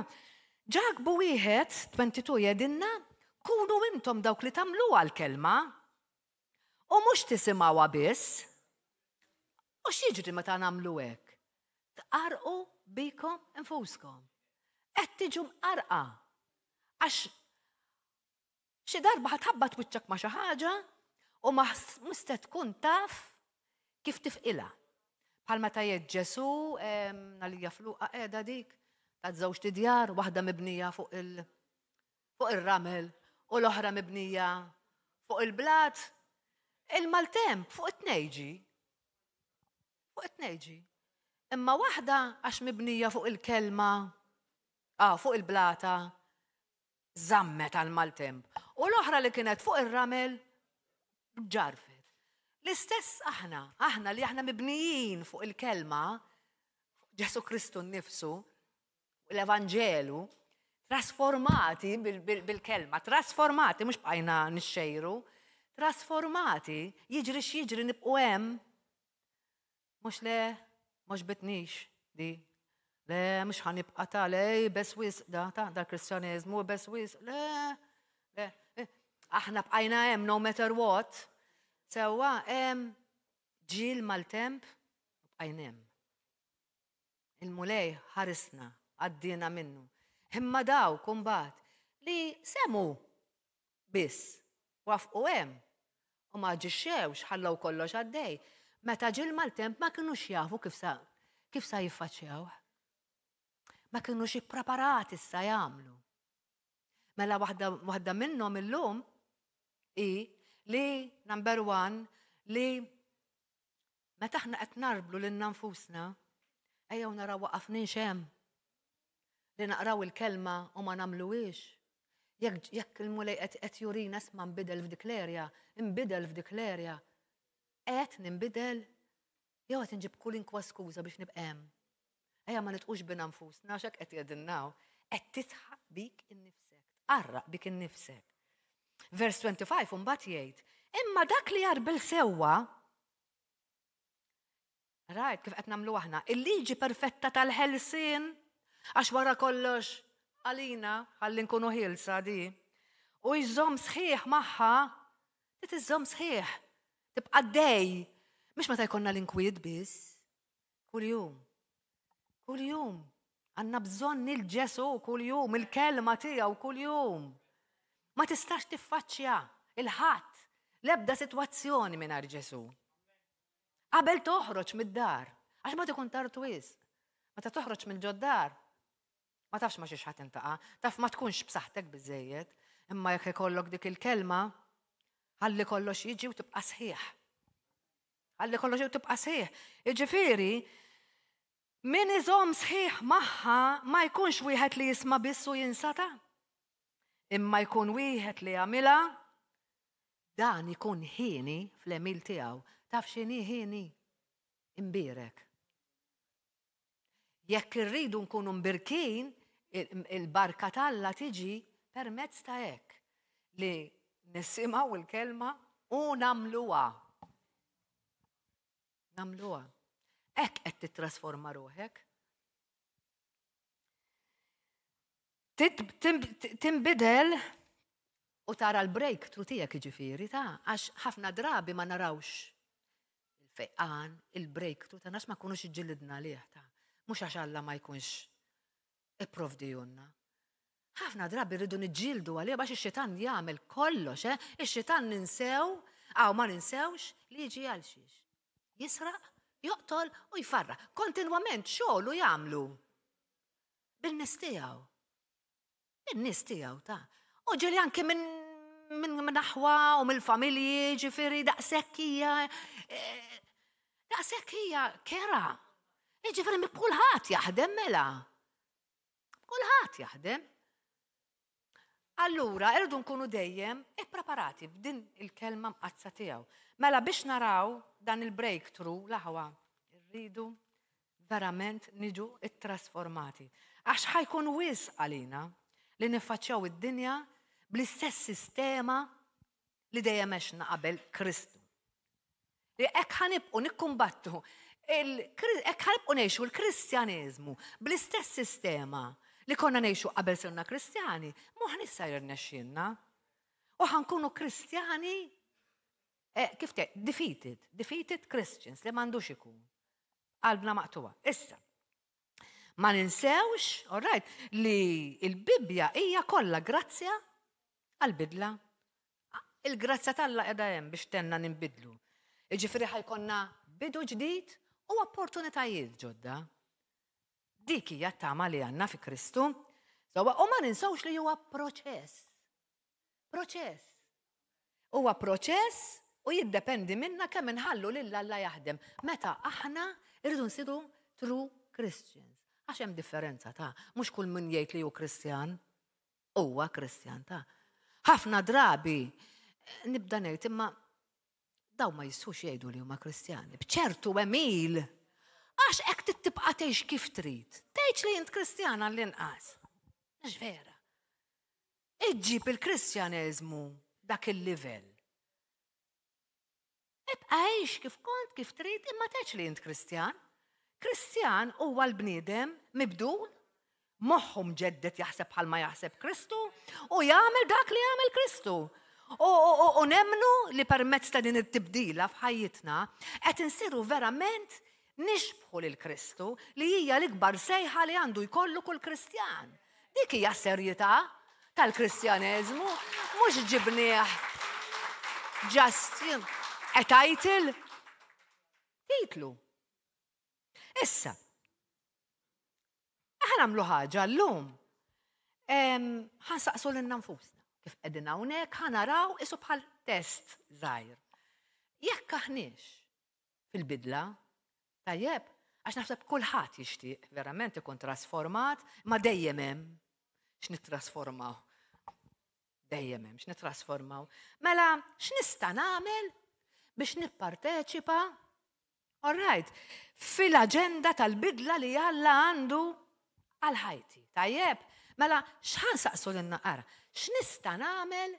Ġakbu wieħed 22 jgħidilna kunu intom dawk li tagħmluha l-kelma u mhux tisimgħuha biss. U x'jiġri meta nagħmlu hekk? Tqarqu bikom infuskom. Qed tiġu mqarqa. Għax Xi darba ħa tħabbat wiċċek ma' xi ħaġa u ma mhux se tkun taf kif tifqilha. Bħal meta jgħid Ġesù għalija fluqa qiegħda dik ta' żewġ tidjar, waħda mibnija fuq il fuq ir-ramel u l-oħra mibnija fuq il-blat. Il-maltemp fuq it-tnejġi. Fuq it-tnejġi. Imma waħda għax mibnija fuq il-kelma, ah, fuq il-blata, żammet għall-maltemp u l-oħra li kienet fuq ir-ramel ġarfet. L-istess aħna, aħna li aħna mibnijin fuq il-kelma, Ġesu Kristu nnifsu, l-Evanġelu, trasformati bil-kelma, trasformati, mhux bqajna nixxejru, trasformati, jiġri x'jiġri nibqu hemm Mhux le, m'għoġbitnix di. Le, mhux ħa nibqa' ta' le, bes wisq da, ta' dal-Kristjaneżmu, bes wisq, le, le. Eh. Aħna bqajna hemm no matter what. Sewwa, ġie l-maltemp u bqajna hemm. Il-Mulej ħarisna, għaddiena minnu. Imma dawk imbagħad li semgħu biss, wafqu hemm u ma aġixxewx, ħallew kollox għaddej. Meta ġie l-maltemp ma kinux jafu kif sa kif sa jiffaċċjawh. Ma kinux ippreparati sa jagħmlu. Mela waħda waħda minnhom illum hi li number one li meta aħna qed narblu lilna nfusna, ejjew naraw waqafniex hemm li naqraw il-kelma u ma nagħmluhiex. Jekk jekk il-Mulej qed qed jurina isma' nbidel f'dik l-erja, nbidel f'dik l-erja. Qed ninbidel jew qed inġib kulinkwa skuża biex nibqa' hemm. Ejja ma nitqux bina nfusna għax hekk qed jgħidilna hawn. Qed tidħaq bik innifsek, tqarraq bik innifsek. Vers 25 mbagħad jgħid, imma dak li jarbel sewwa Rajt kif qed nagħmlu aħna. Il-liġi perfetta tal-ħelsien, għax wara kollox għalina ħalli nkunu ħielsa di. U jżomm sħiħ magħha, trid iżżomm sħiħ. Tibqa' dej, mhux meta jkollna l-inkwiet biss. Kuljum. Kuljum. Għandna bżonn il-Ġesu kuljum, il-kelma tiegħu kuljum. Ma tistax tiffaċċja il-ħadd l-ebda sitwazzjoni mingħajr Ġesu. Qabel toħroġ mid-dar, għax ma tikun tard wisq. Meta toħroġ minn ġod-dar, ma tafx ma xiex ħadd intaqa', taf ma tkunx b'saħħtek biżejjed, imma jekk ikollok dik il-kelma, ħalli kollox jiġi u tibqa' sħiħ. Ħalli kollox u tibqa' sħiħ. Jiġifieri, min iżomm sħiħ magħha ma jkunx wieħed li jisma' biss u jinsata, imma jkun wieħed li jagħmilha Dan ikun hieni fl-għemil tiegħu. Taf x'inhi hieni? Imbierek. Jekk irridu nkunu mbirkin, il-barka t'Alla tiġi permezz ta' hekk li nisimgħu l-kelma u nagħmluha. Nagħmluha. Hekk qed tittrasforma ruħek. Tinbidel u tara l-breakthrough tiegħek jiġifieri ta' għax ħafna drabi ma narawx il-fejqan, il-breakthrough tagħna għax ma nkunux iġġilidna għalih ta' mhux għax Alla ma jkunx ipprovdihulna. Ħafna drabi rridu niġġieldu għalih għax ix-xitan jagħmel kollox, eh? Ix-xitan ninsew, aw ma ninsewx li jiġi għal xiex. Jisraq, joqtol u jfarraq. Kontinwament xogħlu jagħmlu. Bin-nies tiegħu. Bin-nies tiegħu ta' U ġieli anke minn min, min aħwa u mill-familji, ġifieri daqshekk hija eh, daqshekk hija kera. Ġifieri minn kulħadd jaħdem mela. Kulħadd jaħdem. Allura, irridu nkunu dejjem ippreparati b'din il-kelma mqaddsa tiegħu. Mela biex naraw dan il-breakthrough l-aħwa, irridu verament niġu ttrasformati. Għax ħa jkun wisq għalina li niffaċċjaw id-dinja bl-istess sistema li dejjem għexna qabel Kristu. Li hekk ħa nibqgħu nikkumbattu hekk ħa nibqgħu ngħixu l-Kristjaneżmu bl-istess sistema li konna ngħixu qabel sirna Kristjani, mhux ħa jirnexxielna. U ħa nkunu Kristjani eh, kif te, defeated, defeated Christians li m'għandux ikun. Qalbna maqtuwa. Issa, ma ninsewx, all right, li il-Bibbja hija kollha grazzja għal-bidla. Il-grazzja t'Alla qiegħda hemm biex tgħinna ninbidlu. Jiġifieri ħa jkollna bidu ġdid u opportunitajiet ġodda. Dik hija t-tama li għandna fi Kristu. U ma ninsewx li huwa proċess. Proċess. Huwa proċess u jiddependi minna kemm inħallu lil Alla jaħdem. Meta aħna irridu nsiru true Christians. Għax hemm differenza ta' mhux kull min jgħid li hu Kristjan huwa Kristjan ta'. Ħafna drabi eh, nibda ngħid imma daw ma jistgħux jgħidu li huma Kristjani. B'ċertu għemil għax hekk tibqa' tgħix kif trid. Tgħidx li int Kristjan għall-inqas. Mhux vera. Iġġib il-Kristjaneżmu dak il-livell. Ibqa' għix kif kont, kif trid, imma tgħidx li int Kristjan. Kristjan huwa l-bniedem mibdul, moħħu mġedded jaħseb bħalma jaħseb Kristu u jagħmel dak li jagħmel Kristu. U nemmnu li permezz ta' din it-tibdila f'ħajjitna qed insiru verament nixbħu lil Kristu li hija l-ikbar sejħa li għandu jkollu kull Kristjan. Dik hija serjetà tal-Kristjaneżmu, mhux ġibnieh just a title. Titlu. Issa, ħa nagħmlu ħaġa llum. Ħa nsaqsu lilna nfusna. Kif qegħdin hawnhekk ħa naraw isu bħal test żgħir. Jekk aħniex fil-bidla, tajjeb, għax naħseb kulħadd jixtieq verament ikun trasformat, ma dejjem hemm x'nittrasformaw. Dejjem hemm x'nittrasformaw. Mela, x'nista' nagħmel biex nipparteċipa All right, fil-aġenda tal-bidla li Alla għandu għal ħajti. Tajjeb, mela x'ħa nsaqsu lilna ara, x'nista' nagħmel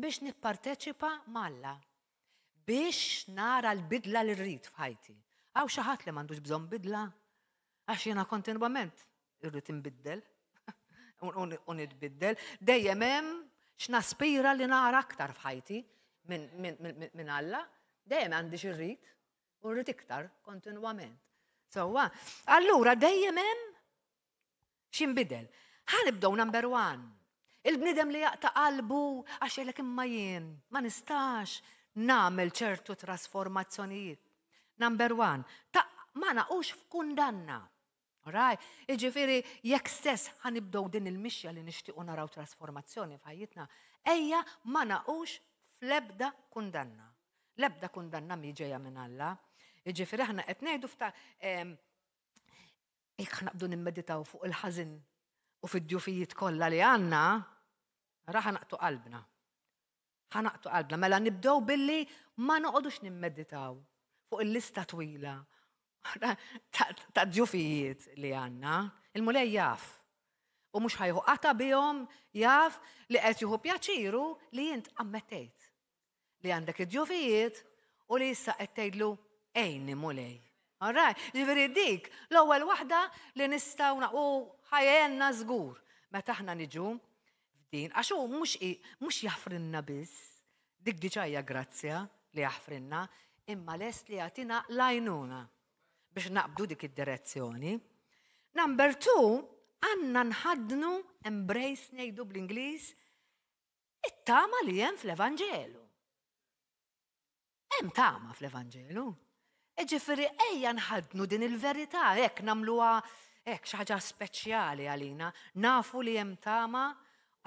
biex nipparteċipa m'Alla? Biex nara l-bidla li rrid f'ħajti. Hawn xi ħadd li m'għandux bżonn bidla? Għax jiena kontinwament irrid inbiddel u nitbiddel. Dejjem hemm x'naspira li nara aktar f'ħajti minn Alla. Dejjem għandi xi rrid u rrid iktar kontinwament. Sewwa, allura dejjem hemm x'inbidel. Ħa nibdew number one. Il-bniedem li jaqta' qalbu għax jgħidlek imma jien ma nistax nagħmel ċertu trasformazzjonijiet. Number one, ta' ma naqux f'kundanna. Right? Iġifieri, jekk stess ħa nibdew din il-mixja li nixtiequ naraw trasformazzjoni f'ħajjitna, ejja ma naqux fl-ebda kundanna. L-ebda kundanna mi ġejja minn Alla. Iġifieri aħna qed ngħidu fta' jekk naqbdu nimmeditaw fuq il-ħażin u fid-djufijiet kollha li għandna, raħa naqtu qalbna. Ħa naqtu qalbna, mela nibdew billi ma noqogħdux nimmeditaw fuq il-lista twila ta' djufijiet li għandna. Il-Mulej jaf. U mhux ħajħu qata bihom jaf li qed jieħu pjaċiru li int ammettejt li għandek id-djufijiet u li issa qed tgħidlu għinni Mulej. All right, ġifieri dik l-ewwel waħda li nistgħu u ħajjenna żgur meta aħna niġu f'din, għax hu mhux jaħfrilna biss, dik diġà hija grazzja li jaħfrilna, imma lest li jagħtina l-għajnuna biex naqbdu dik id-direzzjoni. Number two, għandna nħaddnu embrace ngħidu bl-Ingliż it-tama li hemm fl-Evanġelu. Hemm tama fl-Evanġelu. Ġifieri ejja nħaddnu din il-verità, hekk nagħmluha hekk xi ħaġa speċjali għalina, nafu li hemm tama,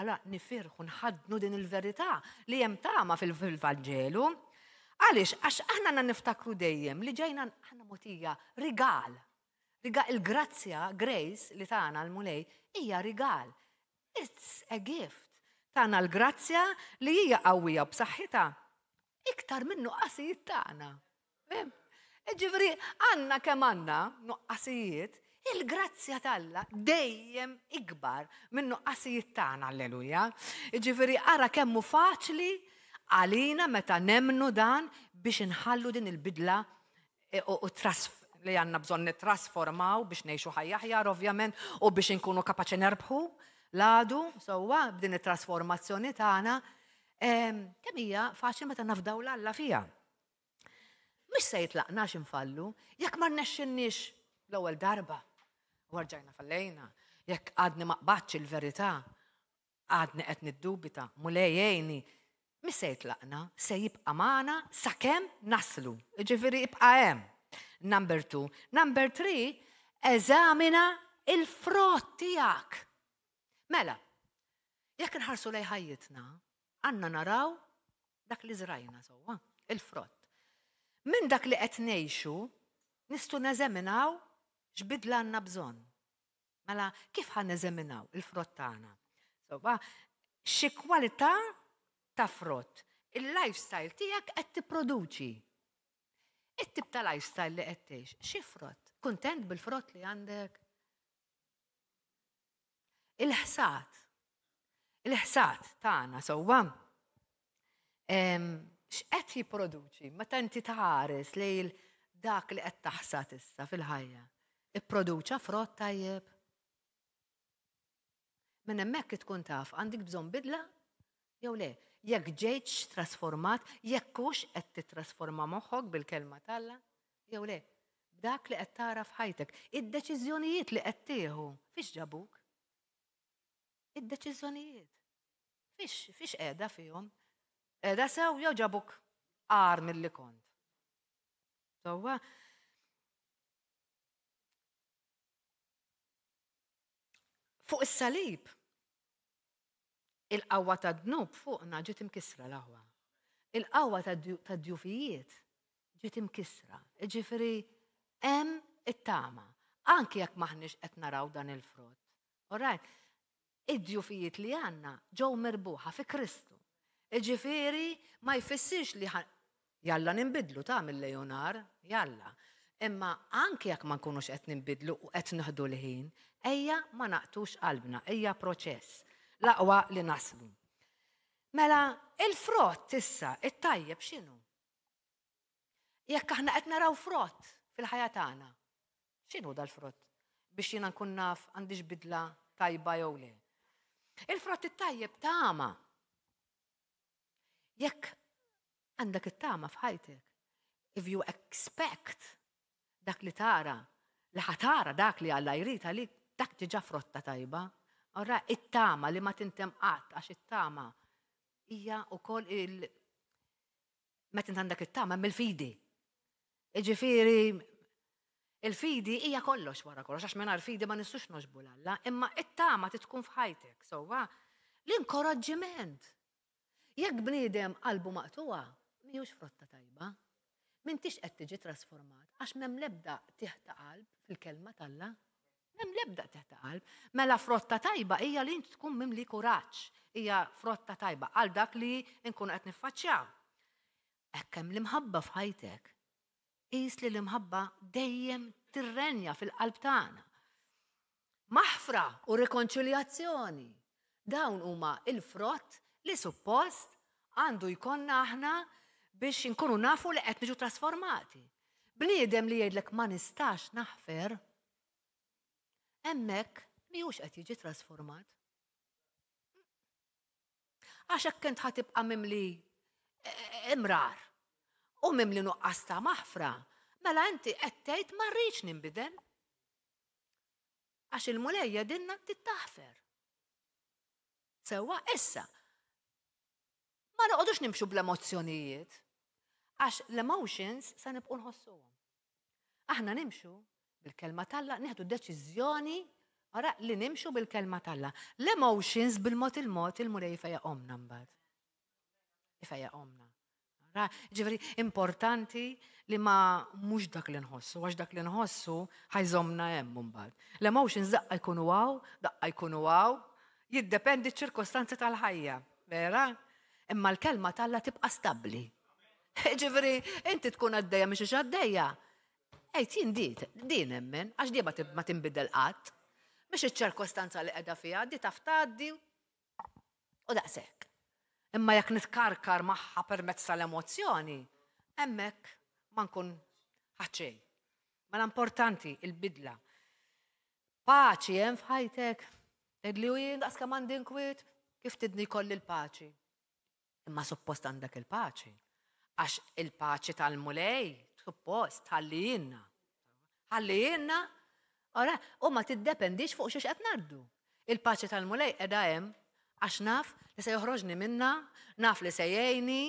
allora nifirħu nħaddnu din il-verità li hemm tama fil-Vanġelu. Għaliex, għax aħna għandna niftakru dejjem li ġejna aħna mogħtija rigal. Il-grazzja, grace li tana l-Mulej hija rigal. It's a gift. Tana l-grazzja li hija qawwija b'saħħitha iktar minn nuqqasijiet tagħna. Ġifieri għandna kemm għandna nuqqasijiet, il-grazzja t'Alla dejjem ikbar minn nuqqasijiet tagħna, alleluja. Ġifieri ara kemm hu faċli għalina meta nemmnu dan biex inħallu din il-bidla e, u li għandna bżonn nittrasformaw biex ngħixu ħajja aħjar ovvjament u biex inkunu kapaċi nerbħu l-għadu sewwa b'din it-trasformazzjoni tagħna kemm hija faċli meta nafdaw 'l Alla fiha. Mhux se jitlaqna x'infallu, jekk ma rnexxinniex l-ewwel darba u rġajna fallejna, jekk għadni ma qbadx il-verità, għadni qed niddubita, Mulej għinni, mhux se jitlaqna, se jibqa' magħna sakemm naslu. Ġifieri ibqa' hemm. Number two. Number three, eżamina il-frott tiegħek. Mela, jekk nħarsu lej ħajjitna, għandna naraw dak li żrajna sewwa, il-frott. Minn dak li qed ngħixu, nistgħu neżaminaw x'bidla għandna bżonn. Mela, kif ħa neżaminaw il-frott tagħna? Sewwa, xi kwalità ta' frott il-lifestyle tiegħek qed tipproduċi. It-tip ta' lifestyle li qed tgħix, xi frott? Kuntent bil-frott li għandek? Il-ħsad. Il-ħsad tagħna sewwa. X'qed jipproduċi meta inti tħares lejn dak li qed taħsad issa fil-ħajja? Ipproduċa frott tajjeb? Minn hemmhekk tkun taf għandek bżonn bidla jew le. jekk ġejtx trasformat, jekk hux qed tittrasforma moħħok bil-kelma t'Alla jew le. B'dak li qed tara f'ħajtek, id-deċiżjonijiet li qed tieħu, fiex ġabuk? Id-deċiżjonijiet. Fiex, fiex qiegħda fihom? Qiegħda sew jew ġabuk agħar milli kont? Sewwa? Fuq is-salib, il-qawwa tad-dnub fuqna ġiet imkissra l-aħwa. Il-qawwa tad-djufijiet ġiet imkissra. Ġifieri hemm it-tama. Anki jekk m'aħniex qed naraw dan il-frott. All right? Id-djufijiet li għandna ġew mirbuħa fi Kristu. Jiġifieri ma jfissirx li jalla ninbidlu ta' mill-lejl u nhar, jalla. Imma anki jekk ma nkunux qed ninbidlu u qed nieħdu l-ħin, ejja ma naqtux qalbna, hija proċess. L-aqwa li naslu. Mela, il-frott issa, it-tajjeb x'inhu? Jekk aħna qed naraw frott fil-ħajja tagħna, x'inhu dal-frott? Biex jiena nkun naf għandix bidla tajba jew le. Il-frott it-tajjeb tama. Jekk għandek it-tama f'ħajtek, if you expect dak li tara, li ħatara dak li Alla jrid għalik, dak diġà frotta tajba. Ora, it-tama li ma tintem qatt għax it-tama hija wkoll il- Meta int għandek it-tama hemm il-fidi. Jiġifieri il-fidi hija kollox wara kollox għax mingħajr fidi ma nistgħux nogħġbu 'l Alla, imma it-tama trid tkun f'ħajtek, sewwa. L-inkoraġġiment. Jekk bniedem qalbu maqtugħa, mhijiex frotta tajba. M'intix qed tiġi trasformat għax m'hemm l-ebda qtigħ ta' qalb fil-kelma t'Alla. M'hemm l-ebda qtigħ ta' qalb. Mela frotta tajba hija li int tkun mimli kuraġġ. Hija frotta tajba għal dak li nkunu qed niffaċċjaw. Hekk hemm l-imħabba f'ħajtek. Qis li l-imħabba dejjem tirrenja fil-qalb tagħna. Maħfra u rikonċiljazzjoni. Dawn huma il-frott li suppost għandu jkollna aħna biex inkunu nafu li qed niġu trasformati. Bniedem li jgħidlek ma nistax naħfer, hemmhekk mhijiex qed jiġi trasformat. Għax hekk int ħa tibqa' mimli eh, imrar u mimli nuqqas ta' maħfra, mela inti qed tgħid ma rridx ninbidel. Għax il-Mulej jgħidilna tittaħfer. Sewwa issa. Ma noqogħdux nimxu bl-emozzjonijiet, għax l-emotions sa nibqu nħossuhom. Aħna nimxu bil-kelma t'Alla, nieħdu deċiżjoni ara li nimxu bil-kelma t'Alla. L-emotions bil-mod il-mod il-Mulej ifejjaqhomna mbagħad. Ifejjaqhomna. Ġifieri importanti li ma mhux dak li nħossu, għax dak li nħossu ħa jżommna hemm mbagħad. L-emotions daqqa jkunu hawn, daqqa jkunu hawn, jiddependi ċ-ċirkostanzi tal-ħajja, vera? Imma l-kelma t'Alla tibqa' stabbli. Ġifieri, inti tkun għaddejja mhix għaddejja. Ejt jien dit, din emmen, għax di ma tinbidel qatt. Mhix iċ-ċirkostanza li qiegħda fiha, di taf tgħaddi u daqshekk. Imma jekk nitkarkar magħha permezz tal-emozzjoni, hemmhekk ma nkun ħadd Mela importanti il-bidla. Paċi hemm f'ħajtek, tgħidli u jien daqs kemm għandi nkwiet, kif tidni jkolli l-paċi? Imma suppost għandek il-paċi. Għax il-paċi tal-Mulej, suppost, tħallihielna. Ħallihielna, ora, u ma tiddependix fuq xiex qed ngħaddu. Il-paċi tal-Mulej qiegħda hemm għax naf li se joħroġni minna, naf li se jgħinni,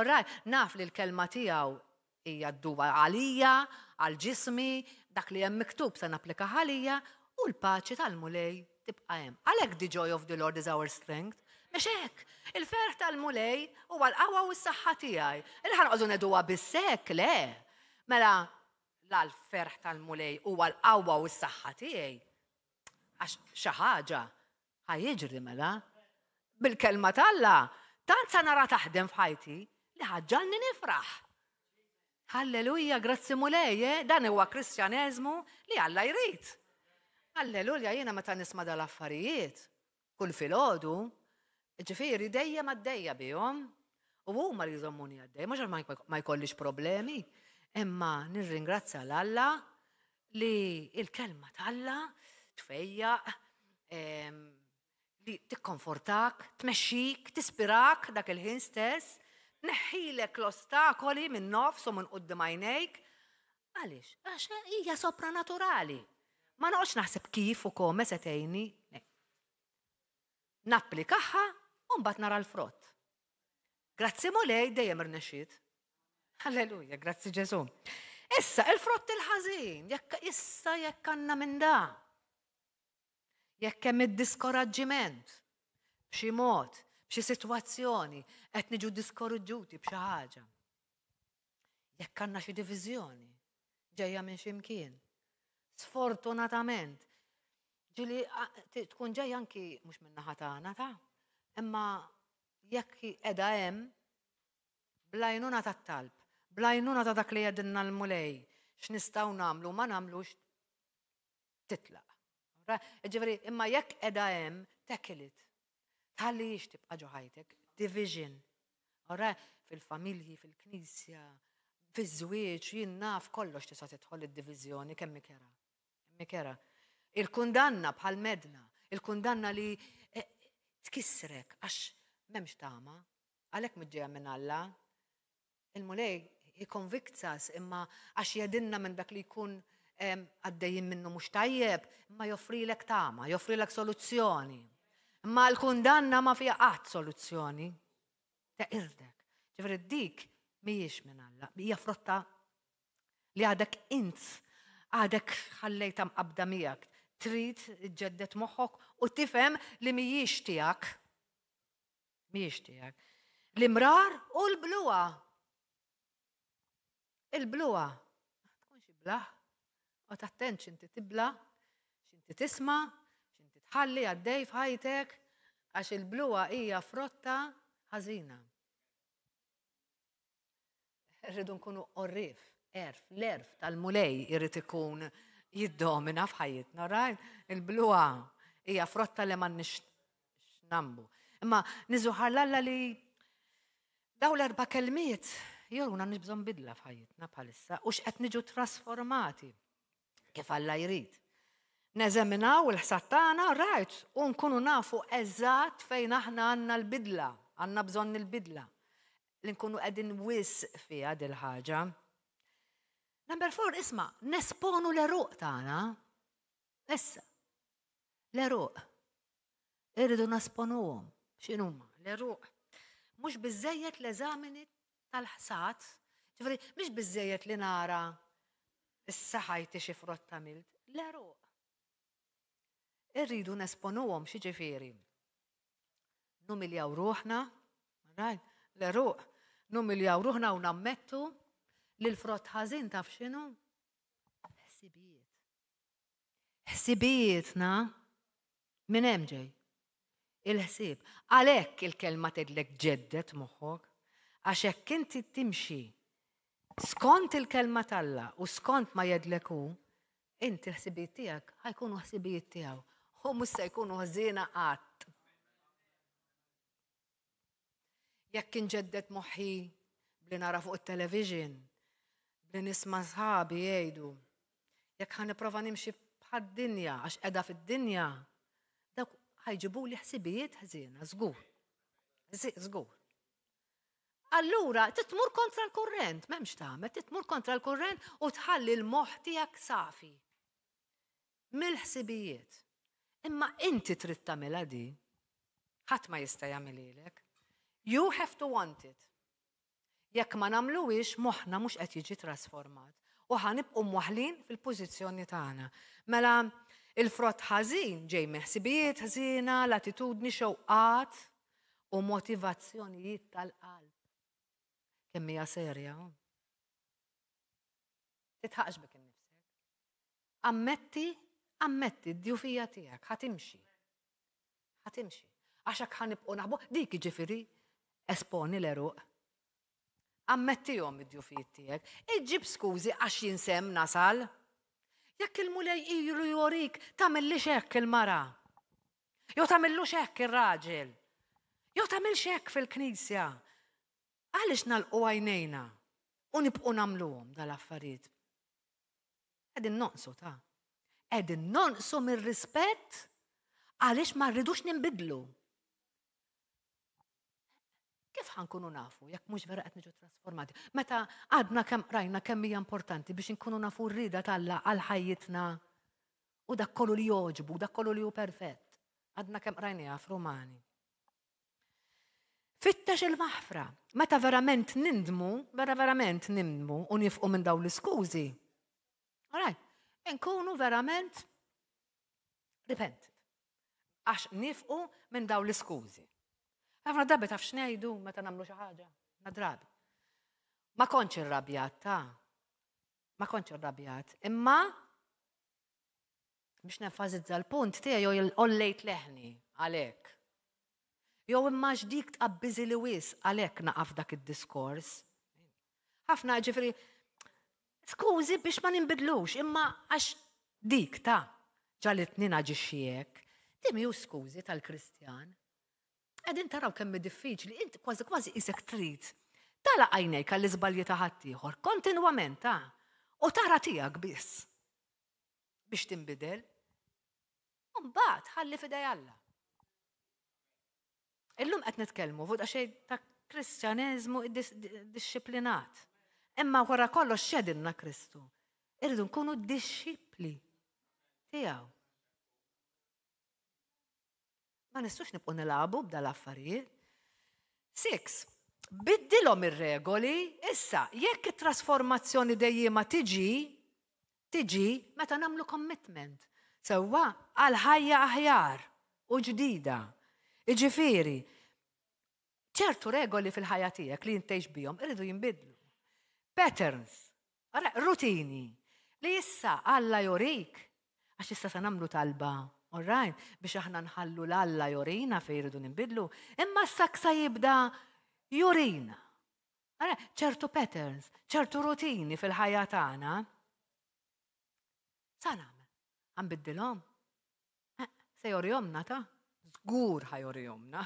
ora, naf li l-kelma tiegħu Hija d-duwa għalija, għal ġismi, dak li hemm miktub se napplikah għalija, u l-paċi tal-Mulej tibqa' hemm. Għalhekk the joy of the Lord is our strength. Mhux hekk, il-ferħ tal-Mulej huwa l-qawwa u s-saħħa tiegħi. Li ħa noqogħdu ngħiduha biss hekk, le. Mela, la l-ferħ tal-Mulej huwa l-qawwa u s-saħħa tiegħi. Għax xi ħaġa ħa jiġri mela. Bil-kelma t'Alla, tant sa nara taħdem f'ħajti li ħa ġġagħalni nifraħ. Halleluja, grazzi Mulej, eh? Dan huwa Kristjaneżmu li Alla jrid. Alleluja, jiena meta nisma' dal-affarijiet, kull filgħodu, ġifieri dejjem għaddejja bihom, u huma li jżommuni għaddej, mhux ma jkollix problemi, imma nirringrazzja 'l Alla li l-kelma t'Alla tfejjaq. Li tikkonfortak, tmexxik, tispirak dak il-ħin stess, tneħħilek l-ostakoli minn nofs u minn quddiem għajnejk. Għaliex? Għax hija sopranaturali. Ma noqgħodx naħseb kif u kome se tgħinni. Napplikaha u mbagħad nara l-frott. Grazzi Mulej dejjem irnexxiet. Halleluja, grazzi Ġesu. Issa, il-frott il-ħażin, jekk issa jekk għandna minn da. Jekk hemm id-diskoraġġiment, b'xi mod, b'xi sitwazzjoni, qed niġu diskoraġġuti b'xi ħaġa. Jekk għandna xi diviżjoni ġejja minn xi mkien. Sfortunatament, ġili tkun ġejja anki mhux minn naħa tagħna ta' imma jekk qiegħda hemm bl-għajnuna tat-talb, bl-għajnuna ta' dak li jgħidilna l-Mulej, x'nistgħu nagħmlu ma nagħmlux titlaq. Ġifieri, imma jekk qiegħda hemm, tackle it. Tħallihiex tibqa' ġo ħajtek. Division. Ora, fil-familji, fil-knisja, fiż-żwieġ, jien naf kollox tista' tidħol id-diviżjoni kemm ikera. Kemm ikera. Il-kundanna bħal medna, il-kundanna li eh, tkissrek għax m'hemmx tama, għalhekk mhux ġejja minn Alla. Il-Mulej he convicts us imma għax jedinna minn dak li jkun għaddejjin minnu mhux tajjeb, imma joffrilek tama, joffrilek soluzzjoni. Imma l-kundanna ma fiha qatt soluzzjoni. Teqirdek. Ġifieri dik mhijiex minn Alla, hija frotta li għadek int għadek ħallejta mqabda miegħek. Trid ġeddet moħħok u tifhem li mhijiex tiegħek. Mhijiex tiegħek. L-imrar u l-bluha. Il-bluha. Tkunx iblah. U tattent x'inti tibla, x'inti tisma', x'inti tħalli għaddej f'ħajtek, għax il-bluha hija frotta ħażina. Rridu nkunu għorrief, għerf, l-għerf tal-Mulej irid ikun jiddomina f'ħajjitna, right? Il-bluha hija frotta li m'għandniex x'nambu. Imma niżuħar l-Alla li daw l-erba' kelmiet juruna għandna bżonn bidla f'ħajjitna bħalissa u x'qed niġu trasformati kif Alla jrid. Neżaminaw il-ħsad tagħna, right, u nkunu nafu eżatt fejn aħna għandna l-bidla, għandna bżonn il-bidla. Li nkunu qegħdin wisq fiha dil-ħaġa. Number four, isma', nesponu l-għeruq tagħna. Issa, l-għeruq. Irridu nesponuhom. X'inhuma? L-għeruq. Mhux biżejjed l-eżamini tal-ħsad, ġifieri mhix biżejjed li nara issa ħajti xi frott għamilt. L-għeruq. Irridu nesponuhom xi ġifieri. Numiljaw ruħna, right? L-għeruq, numiljaw ruħna u nammettu li l-frott ħażin taf x'inhu? Ħsibijiet. Ħsibijietna minn hemm ġej. Il-ħsieb. Għalhekk il-kelma tgħidlek ġeddet moħħok, għax hekk inti timxi skont il-kelma t'Alla u skont ma jgħidlek hu, inti l-ħsibijiet tiegħek ħa jkunu ħsibijiet tiegħu. U mhux se jkunu ħżiena qatt. Jekk inġeddet moħħi bli nara fuq it-television, bli nisma' sħabi jgħidu, jekk ħa nipprova nimxi bħad-dinja għax qiegħda fid-dinja, dawk ħa jġibuli ħsibijiet ħżiena, żgur. Żgur. Allura, titmur kontra l-kurrent, m'hemmx tagħmel, titmur kontra l-kurrent u tħalli l-moħħ tiegħek safi. Mill-ħsibijiet. Imma inti trid tagħmilha di. Ħadd ma jista' jagħmililek. You have to want it. Jekk ma nagħmluhiex moħħna mhux qed jiġi trasformat u ħa nibqgħu mwaħlin fil-pożizzjoni tagħna. Mela il-frott ħażin ġej minn ħsibijiet ħżiena, l-attitudni xewqat u motivazzjonijiet tal-qalb. Kemm hija serja. Titħaqx bik innifsek. Ammetti, ammetti d-djufija tiegħek, ħa timxi. Ħa timxi. Għax hekk ħa nibqgħu naħbu, dik jiġifieri esponi l-għeruq. Ammettihom id-djufijiet tiegħek. Iġġib skużi għax jinsem nasal. Jekk il-Mulej ilu jorik, tagħmillix hekk il-mara. Jew tagħmillux hekk ir-raġel. Jew tagħmilx hekk fil-knisja. Għaliex nagħlqu għajnejna u nibqgħu nagħmluhom dal-affarijiet? Qegħdin nonqsu ta' qegħdin nonqsu mir-rispett. Għaliex ma rridux ninbidlu. Kif ħa nkunu nafu jekk mhux vera qed niġu trasformati? Meta għadna kemm qrajna kemm hija importanti biex inkunu nafu r-rieda t'Alla għal ħajjitna u dak kollu li jogħġbu, dak kollu li hu perfett. Għadna kemm qrajniha f'Rumani. Fittex il-maħfra. Meta verament nindmu, vera verament nindmu u nifqu minn dawn l-iskużi. Alright, inkunu verament repented. Għax nifqu minn dawn l-iskużi. Ħafna drabi taf x'ngħidu meta nagħmlu xi ħaġa, ħafna drabi. Ma kontx irrabjat ta' ma kontx irrabjat, imma biex nenfasizza l-punt tiegħi għollejt leħni għalhekk. Jew imma dik tqabbiżi li wis għalhekk naqaf dak id-diskors. Ħafna ġifieri skużi biex ma ninbidlux, imma għax dik ta' ġagħlitni naġixxi hekk. Di mhijiex skużi tal-Kristjan. Qegħdin taraw kemm diffiċli, int kważi kważi isek trid. Tagħlaq għajnejk għall-iżbalji ta' ħaddieħor, kontinwament ta' u tara tiegħek biss biex tinbidel. Mbagħad ħalli f'idej Alla. Illum qed nitkellmu fuq xejn ta' Kristjaneżmu dixxiplinat. Imma wara kollox x'għedilna Kristu? Irridu nkunu dixxipli tiegħu. Ma nistgħux nibqgħu nilagħbu b'dal-affarijiet. Six, biddilhom ir-regoli, issa jekk it-trasformazzjoni dejjema tiġi, tiġi meta nagħmlu commitment. Sewwa għal ħajja aħjar u ġdida. Iġifieri, ċertu regoli fil-ħajja tiegħek li intejx bihom iridu jinbidlu. Patterns, rutini li issa Alla jorik, għax issa se nagħmlu talba, all right, biex aħna nħallu l-Alla jorina fejn jridu ninbidlu, imma issa sa jibda jurina. Ċertu patterns, ċertu rutini fil-ħajja tagħna. Sa nagħmel? Ħa nbiddilhom? Eh, se jorihomna ta' żgur ħa jorihomna.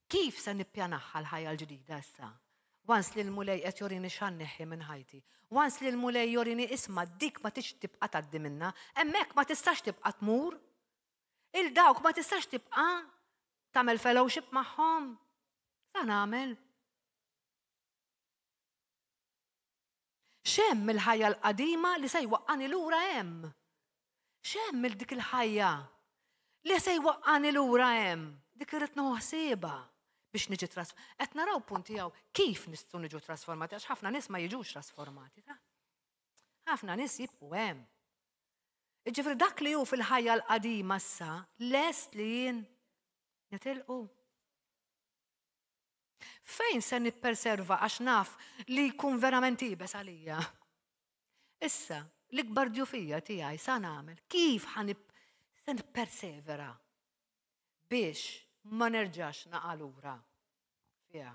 Kif se nippjanaha l-ħajja l-ġdida issa? Once li l-Mulej qed jorini x'ħa nneħħi minn ħajti. Once li l-Mulej jorini isma' dik ma tix tibqa' tgħaddi minna, hemmhekk ma tistax tibqa' tmur. Il-dawk ma tistax tibqa' tagħmel fellowship magħhom. Sa nagħmel? X'hemm il-ħajja l-qadima li se jwaqqani lura hemm? X'hemm il dik il-ħajja li se jwaqqani lura hemm? Dik irrid nieħu ħsiebha biex niġi trasformati. Qed naraw punti hawn kif nistgħu niġu trasformati għax ħafna nies ma jiġux trasformati. Ta? Ħafna nies jibqu hemm. Ġifieri dak li hu fil-ħajja l-qadima issa lest li jien nitilqu. Fejn se nipperserva għax naf li jkun verament iebes għalija? Issa, l-ikbar djufija tiegħi sa nagħmel kif ħa se nippersevera biex ma nerġax naqa' lura fiha.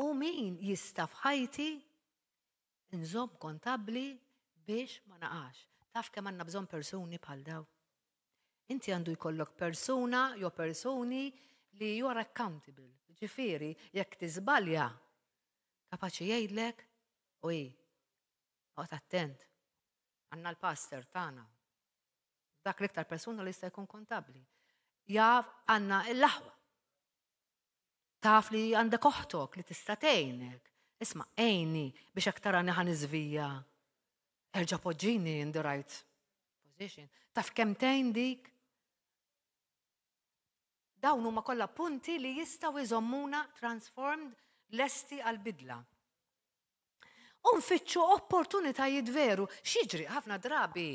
U min jista' f'ħajti nżomm kontabbli biex ma naqax. Taf kemm għandna bżonn persuni bħal daw? Inti għandu jkollok persuna jew persuni li you are accountable. Ġifieri, jekk tiżbalja, kapaċi jgħidlek, u hi, oqgħod attent. Għandna l-pastor tagħna. Dak l-iktar persuna li jista' jkun kontabbli. Jaf għandna l-aħwa. Taf li għandek oħtok li tista' tgħinek. Isma' għinni biex aktar għani ħa niżvija. Erġa' poġġini in the right position. Taf kemm tgħin dik? Dawn huma kollha punti li jistgħu jżommuna transformed lesti għal-bidla. U nfittxu opportunitajiet veru. X'jiġri ħafna drabi?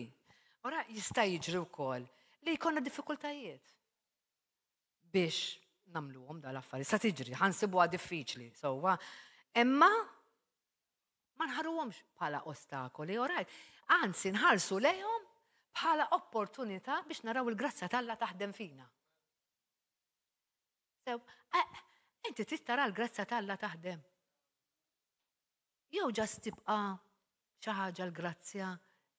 Ora jista' jiġri wkoll li jkollna diffikultajiet biex nagħmluhom dal-affarijiet. Sa tiġri, ħa nsibuha diffiċli, sewwa. Imma ma nħarsuhomx bħala ostakoli, all right. Anzi, nħarsu lejhom bħala opportunità biex naraw il-grazzja t'Alla taħdem fina. Sew, eh, inti trid tara l-grazzja t'Alla taħdem. Jew just tibqa' xi ħaġa l-grazzja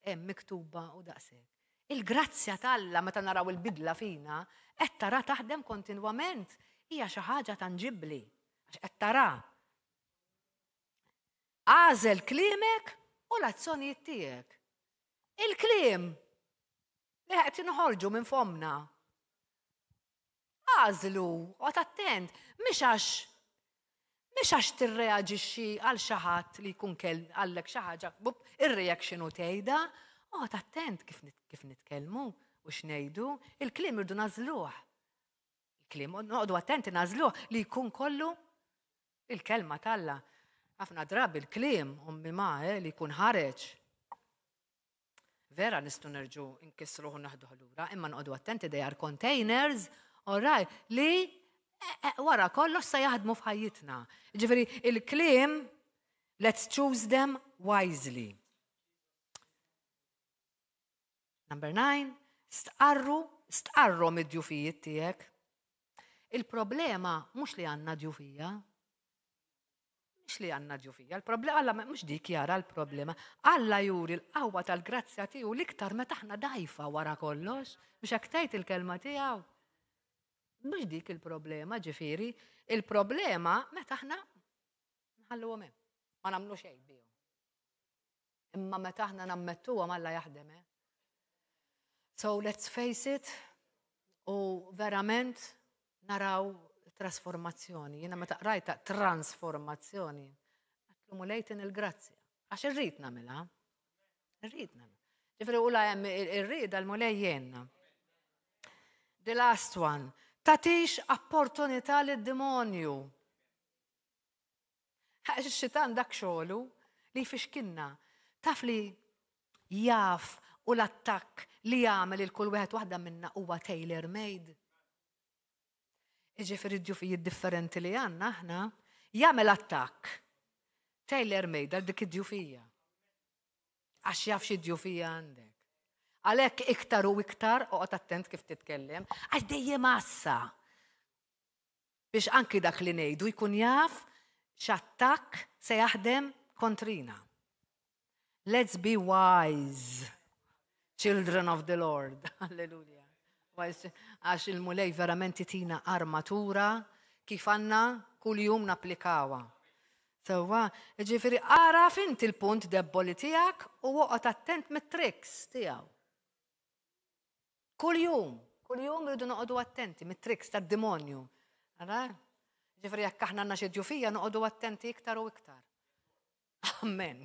hemm miktuba u daqshekk. Il-grazzja t'Alla meta naraw il-bidla fina qed tara taħdem kontinwament hija xi ħaġa tanġibbli għax qed tara. Agħżel kliemek u l-azzjonijiet tiegħek. Il-kliem. Li qed inħorġu minn fomna. Għażlu, oqgħod attent, mhix għax mhix għax tirreaġixxi għal xi ħadd li jkun kell għallek xi ħaġa, ir-reaction u tgħidha, oqgħod attent kif kif nitkellmu u x'ngħidu, il-kliem irdu nażluh. Il-kliem noqogħdu attenti nażluh li jkun kollu il-kelma t'Alla. Ħafna drabi l-kliem ommi ma eh, li jkun ħareġ Vera nistgħu nerġgħu nkissruh u naħduh lura, imma noqogħdu attenti they are containers, all right, li eh, eh, wara kollox se jaħdmu f'ħajjitna. Ġifieri il-kliem let's choose them wisely. Number 9, stqarru, stqarru mid-djufijiet tiegħek. Il-problema mhux li għandna djufija, Mhux li għandna djufija, l-problema Alla mhux dik jara l-problema. Alla juri l-qawwa tal-grazzja tiegħu l-iktar meta aħna dajfa wara kollox, biex hekk tgħid il-kelma tiegħu. Mhux dik il-problema, ġifieri, il-problema meta aħna nħalluhom hemm, ma nagħmlu xejn bihom. Imma meta aħna nammettuhom Alla jaħdem, eh? So let's face it, u verament naraw trasformazzjoni. Jiena meta qrajta trasformazzjoni, għatlu mulejtin il-grazzja. Għax irrid nagħmilha. Irrid nagħmilha. Ġifieri u la hemm ir-rieda l-mulej jgħinna. The last one. Tatix opportunità lid-demonju. Għax ix-xitan dak xogħlu li jfixkilna. Taf li jaf u l-attakk li jagħmel il kull wieħed waħda minna huwa tailor made. Iġifieri d-djufijiet differenti li għandna aħna jagħmel attakk tailor made għal dik id-djufija. Għax jaf xi djufija għandek. Għalhekk iktar u iktar oqgħod attent kif titkellem, għax dejjem għassa. Biex anki dak li ngħidu jkun jaf x'attakk se jaħdem kontrina. Let's be wise, children of the Lord. Alleluja. Għax il-Mulej verament itina armatura kif għandna kuljum napplikawa. Sewwa, ġifieri araf inti l-punt debboli tiegħek u oqgħod attent mit-tricks tiegħu. Kuljum, kuljum rridu noqogħdu attenti mit-tricks tad-demonju. Ara? Ġifieri jekk aħna għandna xi djufija noqogħdu attenti iktar u iktar. Amen.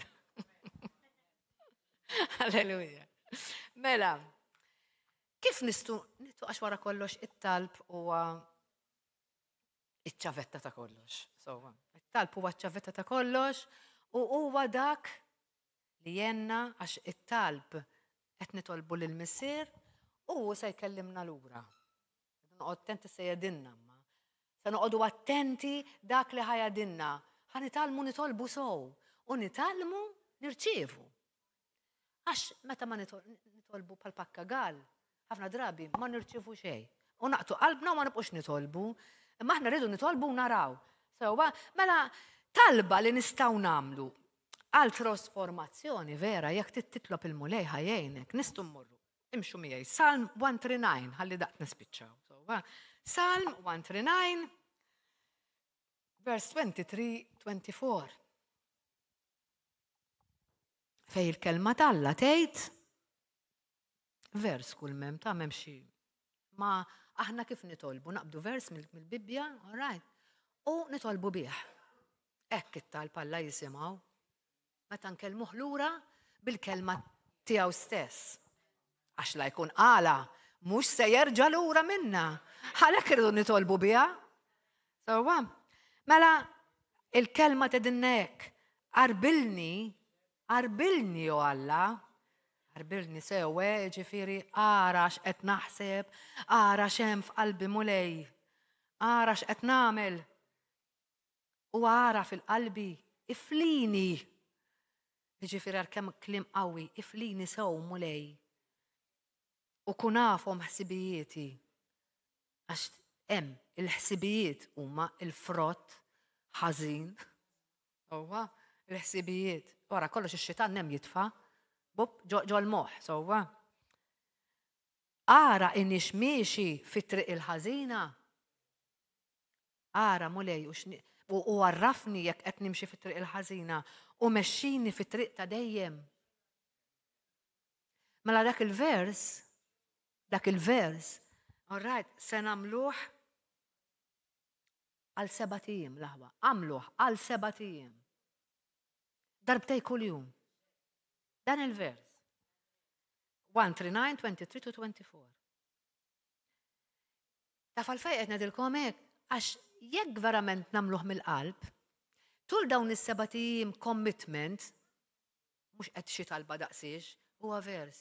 Alleluja. Mela, kif nistu nitu għax wara kollox it-talb huwa iċ-ċavetta ta' kollox. So, it-talb huwa ċ-ċavetta ta' kollox u huwa dak li jgħinna għax it-talb qed nitolbu lill-Missier u hu se jkellimna lura. Noqgħod attenti se jedinna ma. Se noqogħdu attenti dak li ħajadinna. Ħa nitgħallmu nitolbu sow u nitgħallmu nirċievu. Għax meta ma nitolbu bħal pakkagal, ħafna drabi ma nirċievu xejn. U naqtu qalbna u ma nibqux nitolbu. Imma aħna rridu nitolbu u naraw. Sewwa, mela talba li nistgħu nagħmlu għal trasformazzjoni vera jekk trid titlob il-Mulej ħa jgħinek, nistgħu mmorru. Imxu miegħi Salm 139 ħalli daqt nispiċċaw. Sewwa, Salm 139 vers 23-24. Fej il-kelma t'Alla tgħid vers kull mem ta' mem xi. Ma aħna kif nitolbu, naqbdu vers mill-Bibbja, all right, u nitolbu bih. Hekk it-talb Alla jisimgħu. Meta nkellmuh lura bil-kelma tiegħu stess. Għax la jkun qala, mhux se jerġa' lura minna. Għalhekk irridu nitolbu biha. Sewwa. Mela il-kelma tedinna hekk. Arbilni, arbilni o Alla, arbilni sew, eh, ġifieri ara x'qed naħseb, ara x'hemm f'qalbi Mulej, ara x'qed nagħmel. U ara fil-qalbi, iflini. Jiġifieri għal kemm kliem qawwi, iflini sew Mulej. U kun afhom ħsibijieti. Għax hemm il-ħsibijiet huma il-frott ħażin. Sewwa, il-ħsibijiet. Wara kollox ix-xitan hemm jitfa' bub ġol moħħ, sewwa. Ara iniex miexi fit-triq il-ħażina. Ara, Mulej, u x'ni, u, u għarrafni jekk qed nimxi fit-triq il-ħażina, u mexxini fit-triq ta' dejjem. Mela dak il-vers Dak il-vers, all right, se nagħmluh għal sebat ijiem l-aħwa. Għamluh għal sebat ijiem. Darbtej kuljum. Dan il-vers. 1, 3, 9, 23 to 24. Taf għalfejn qed ngħidilkom hekk? Għax jekk verament nagħmluh mill-qalb, tul dawn is-sebat ijiem commitment, mhux qed xi talba daqsiex, huwa vers.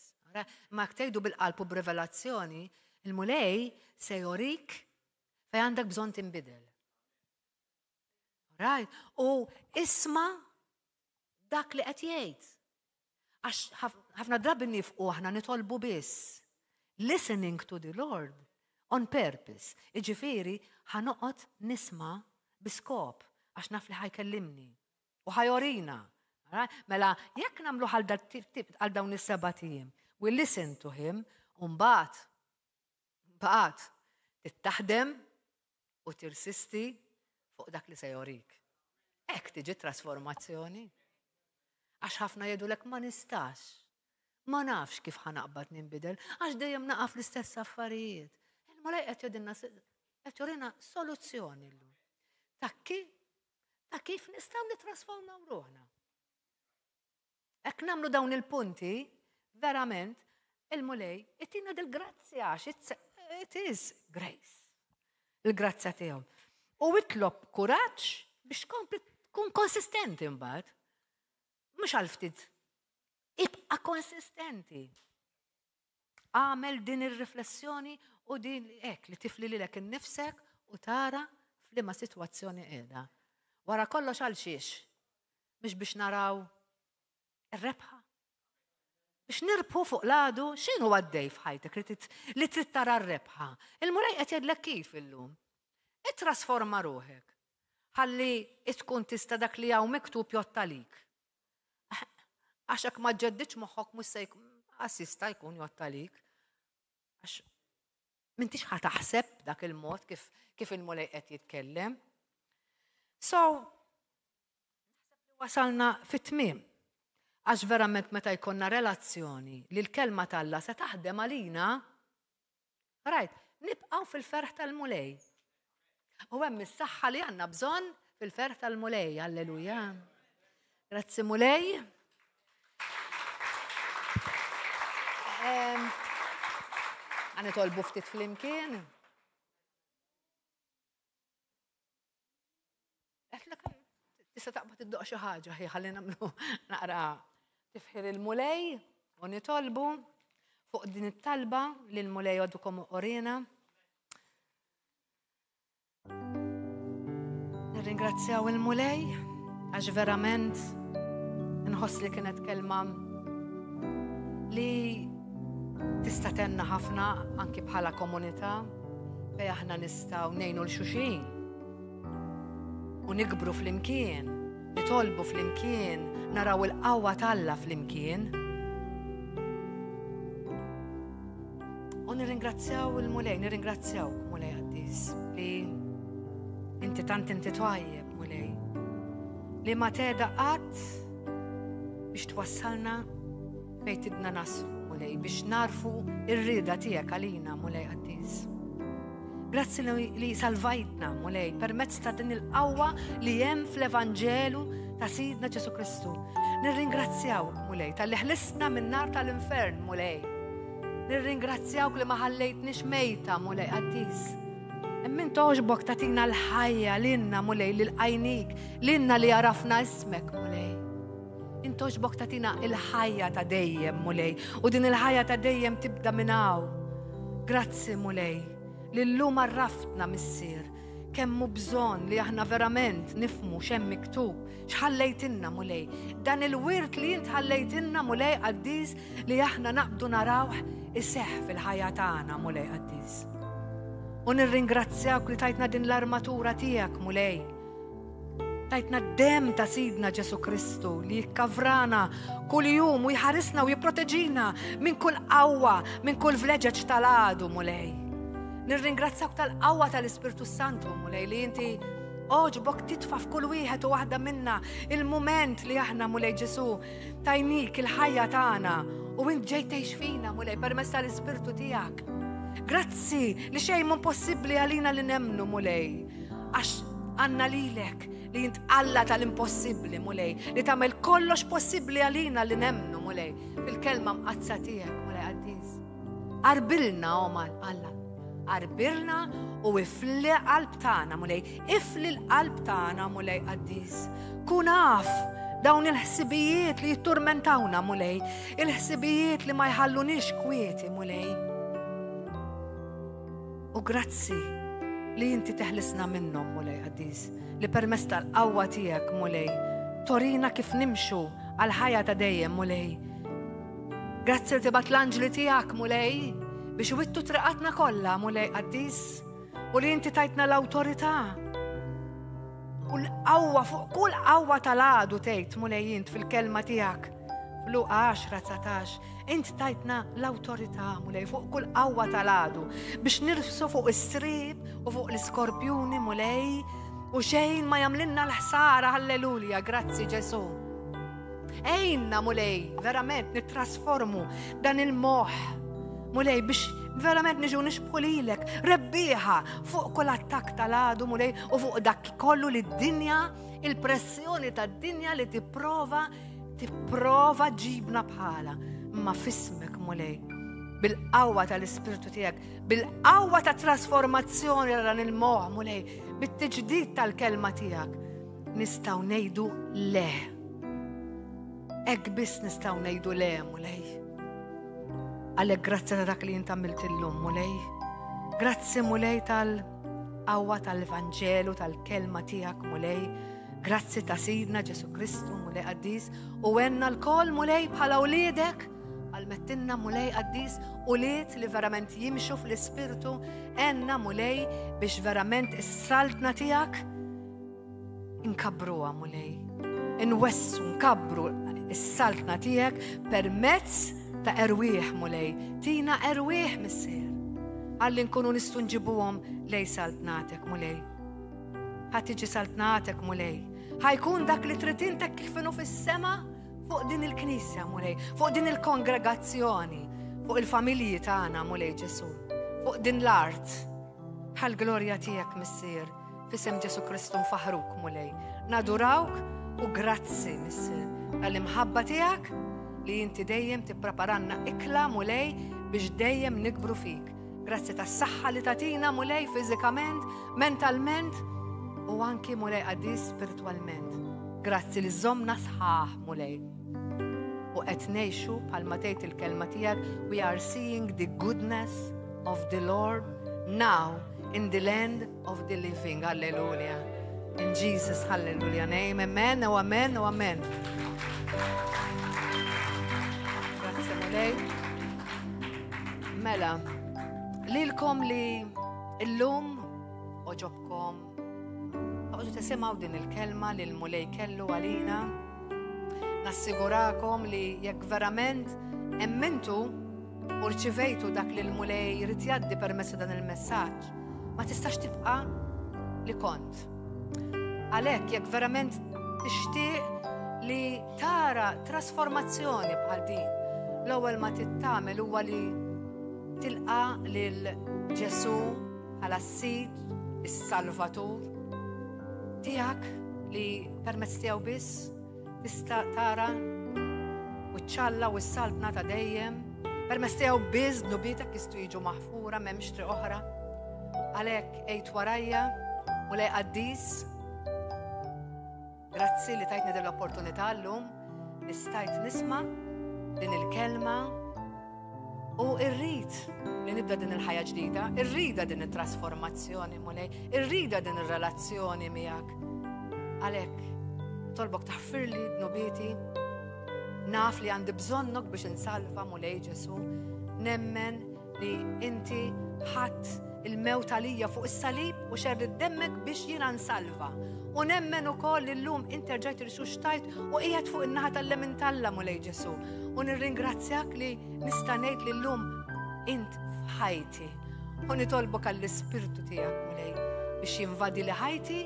Ma jekk tgħidu bil-qalb u b'rivelazzjoni, il-Mulej se jorik fejn għandek bżonn tinbidel. Right? U isma' dak li qed jgħid. Għax ħafna drabi nifqu aħna nitolbu biss. Listening to the Lord on purpose. Iġifieri ħa noqgħod nisma' bi skop għax naf li ħa jkellimni u ħa jorina. Mela jekk nagħmlu għal dawn is-sebat ijiem, we listen to him u mbagħad mbagħad tittaħdem u tirsisti fuq dak li se jorik. Hekk tiġi trasformazzjoni. Għax ħafna jgħidulek ma nistax. Ma nafx kif ħa naqbad ninbidel, għax dejjem naqaf l-istess affarijiet. Il-Mulej qed jgħidilna qed jurina soluzzjoni llum. Ta' kif ta' kif nistgħu nittrasformaw ruħna. Hekk nagħmlu dawn il-punti, verament, il-Mulej itina dil-grazzja għax it is grace. Il-grazzja tiegħu. U itlob kuraġġ biex tkompli tkun konsistenti mbagħad. Mhux għal ftit. Ibqa' konsistenti. Għamel din ir-riflessjoni u din hekk li tifli lilek innifsek u tara f'liema sitwazzjoni qiegħda. Wara kollox għal xiex? Mhux biex naraw ir-rebħa. Biex nirbħu fuq l-għadu, x'inhu għaddej f'ħajtek li trid tara r-rebħa? Il-Mulej qed jgħidlek kif illum. Ittrasforma ruħek. Ħalli tkun tista' dak li hawn miktub jgħodd għalik. Għax hekk ma ġġeddidx moħħok mhux se jista' jkun jgħodd għalik. Għax m'intix ħa taħseb dak il-mod kif kif il-Mulej qed jitkellem. So, wasalna fit-tmiem. Għax verament meta jkollna relazzjoni li l-kelma t'Alla se taħdem għalina, right, nibqgħu fil-ferħ tal-Mulej. U hemm is-saħħa li għandna bżonn fil-ferħ tal-Mulej, alleluja. Grazzi Mulej. Għanitolbu ftit flimkien. Tista' taqbad iddoq xi ħaġa, ħi ħalli nagħmlu naqra tifħir il-Mulej u nitolbu fuq din it-talba li l-Mulej għadukom orina. Nirringrazzjaw il-Mulej għax verament nħoss li kienet kelma li tista' tenna ħafna anki bħala komunità fej aħna nistgħu ngħinu l xuxin u nikbru flimkien, nitolbu flimkien, naraw il-qawwa t'Alla flimkien. U nirringrazzjaw il-Mulej, nirringrazzjaw Mulej Qaddis li inti tant inti twajjeb, Mulej, li ma teda qatt biex twassalna fejn tidna naslu, Mulej, biex narfu ir-rieda tiegħek għalina, Mulej Qaddis. Grazzi li salvajtna, Mulej, permezz ta' din il-qawwa li hemm fl-Evanġelu ta' Sidna Ġesu Kristu. Nirringrazzjawk, Mulej, tal-li ħlistna min-nar tal-infern, Mulej. Nirringrazzjawk li ma ħallejtniex mejta, Mulej qaddis. Immin toġbok tatina l-ħajja lilna, Mulej, li l-qajnik, lilna li għarafna ismek, Mulej. Intoġbok tatina il-ħajja ta' dejjem, Mulej, u din il-ħajja ta' dejjem tibda minn hawn. Grazzi, Mulej, li llum għarraftna missier kemm hu bżonn li aħna verament nifmu x'hemm miktub, x'ħallejtilna Mulej. Dan il-wirt li int ħallejtilna Mulej qaddis li aħna naqbdu narawh iseħħ fil-ħajja tagħna Mulej qaddis. U nirringrazzjawk li tajtna din l-armatura tiegħek Mulej. Tajtna d-dem ta' Sidna Ġesu Kristu li jikkavrana kull jum u jħarisna u jipproteġina minn kull qawwa, minn kull vleġeġ tal-għadu, Mulej. Nirringrazzjak tal-qawwa tal-Ispirtu Santu, Mulej, li inti oġbok titfa' f'kull wieħed u waħda minna il-mument li aħna Mulej Ġesu tajnik il-ħajja tagħna. U int ġejt tgħix fina, Mulej, permezz tal-Ispirtu tiegħek. Grazzi li xejn mhu possibbli għalina li nemmnu, Mulej, għax għandna lilek li int Alla tal-impossibbli, Mulej, li tagħmel kollox possibbli għalina li nemmnu, Mulej, fil-kelma mqaddsa tiegħek, Mulej qaddis. Arbilna, o Alla, arbilna u ifli qalb tagħna, Mulej, ifli l-qalb tagħna, Mulej qaddis. Kun af dawn il-ħsibijiet li jitturmentawna, Mulej, il-ħsibijiet li ma jħallunix kwieti, Mulej. U grazzi li inti teħlisna minnhom, Mulej qaddis, li permezz tal-qawwa tiegħek, Mulej, torina kif nimxu għal-ħajja ta' dejjem, Mulej. Grazzi li tibgħat l-anġli tiegħek, Mulej, biex wittu triqatna kollha, Mulej qaddis, u li inti tajtna l-awtorità u l-qawwa fuq kull qawwa tal-għadu tgħid Mulej int fil-kelma tiegħek. F'Luqa 10-19, int tajtna l-awtorità Mulej fuq kull qawwa tal-għadu biex nirfsu fuq is-srib u fuq l-iskorpjuni Mulej u xejn ma jagħmlilna l-ħsara, halleluja, grazzi Ġesu. Ejna, Mulej, verament nittrasformu dan il-moħ. Mulej, biex verament niġu nixbħu lilek, rebbieħa fuq kull attakk tal-għadu, Mulej, u fuq dak kollu li d-dinja, il-pressjoni tad-dinja li tipprova, tipprova ġibna bħala. Ma fismek, Mulej, bil-qawwa tal-Ispirtu tiegħek, bil-qawwa ta' trasformazzjoni dan il-moħ, Mulej, bit-tiġdid tal-kelma tiegħek, nistgħu ngħidu le. Hekk biss nistgħu ngħidu le, Mulej. Għalhekk grazzi ta' dak li int għamilt illum, Mulej. Grazzi, Mulej, tal-qawwa tal-Vanġelu, tal-kelma tiegħek, Mulej. Grazzi ta' Sidna Ġesu Kristu, Mulej Qaddis, u għenna l-kol, Mulej, bħala uliedek, għal-mettinna Mulej Qaddis, ulied li verament jimxu fl-Ispirtu, għenna Mulej biex verament is-saltna tiegħek Inkabbruha, Mulej. Inwessu, nkabbru s-saltna tiegħek permezz ta' erwieħ, Mulej. Tina erwieħ, Missier. Għalli nkunu nistgħu nġibuhom lej saltnatek, Mulej. Ħa tiġi saltnatek, Mulej. Ħajkun dak li trid intek kif inhu fis-sema fuq din il-knisja, Mulej, fuq din il-kongregazzjoni, fuq il-familji tagħna, Mulej Ġesu, fuq din l-art. Għall-glorja tiegħek, Missier. F'isem Ġesu Kristu nfaħruk, Mulej. Nadurawk u grazzi, Missier, tal-imħabba tiegħek li inti dejjem tippreparanna ikla, Mulej, biex dejjem nikbru fik. Grazzi tas-saħħa li tatina, Mulej, fiżikament, mentalment u anki, Mulej, qaddis spiritwalment. Grazzi li żomna sħaħ, Mulej. U qed ngħixu bħalma tgħid il-kelma tiegħek, we are seeing the goodness of the Lord now in the land of the living. Hallelujah. In Jesus, hallelujah. Name, amen, u amen, u amen. Grazie, Mulej. Mela, lilkom li illum oġobkom, toqgħodu tisimgħu din il-kelma li l-Mulej kellu għalina. Nassigurakom li jekk verament emmintu u rċivejtu dak li l-Mulej jrid jgħaddi permezz dan il-messaġġ, ma tistax tibqa' li kont. Għalhekk jekk verament tixtieq li tara trasformazzjoni bħal din, l-ewwel ma tittamel huwa li tilqa lil Ġesu bħala s-Sid, is-Salvatur tiegħek li permezz tiegħu biss Tista' tara wiċċ Alla u s-saltna ta' dejjem. Permezz tiegħu biss dnubietek jistgħu jiġu maħfura m'hemmx triq oħra. Għalhekk għid warajja u lej qaddis. Grazzi li tajtni din l-opportunità llum li stajt nisma' din il-kelma U irrid li nibda din il-ħajja ġdida, irrida din it-trasformazzjoni mulej, irrida din ir-relazzjoni miegħek. Għalhekk, tolbok taħfirli dnubieti, naf li għandi bżonnok biex insalva mulej Ġesu, nemmen li inti ħadd il-mewt għalija fuq is-salib u xerrid demmek biex jiena nsalva. U nemmen ukoll li llum inti rġajt irxuxtajt u qiegħed fuq in-naħa tal-lemin t'Alla Mulej Ġesu. U nirringrazzjak li nista' ngħid li llum int f'ħajti. U nitolbok għall-ispirtu tiegħek Mulej biex jinvadi li ħajti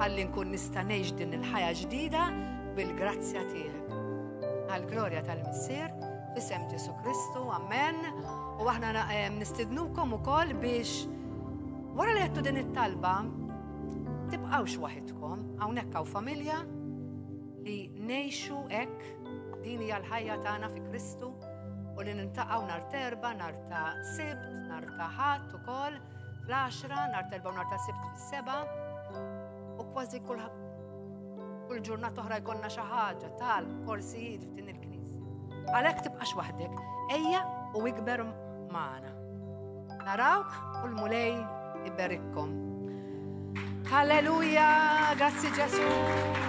ħalli nkun nista' ngħix din il-ħajja ġdida bil-grazzja tiegħek. Għall-glorja tal-Missier, F'isem Ġesu Kristu, amen. U aħna nistidnukom ukoll biex wara li għedtu din it-talba tibqgħux waħidkom, hawnhekk hawn familja li ngħixu hekk din hija l-ħajja tagħna fi Kristu u li nintaqgħu nhar terba, nhar ta' Sibt, nhar ta' Ħadd ukoll fl-10, nhar terba u nhar ta' Sibt fis-seba' u kważi kull kull ġurnata oħra jkollna xi ħaġa tal korsijiet f'din il-knisja. Għalhekk tibqax waħdek, ejja u ikber magħna. Narawk u l-Mulej iberikkom. Halleluja, grazzi Ġesu.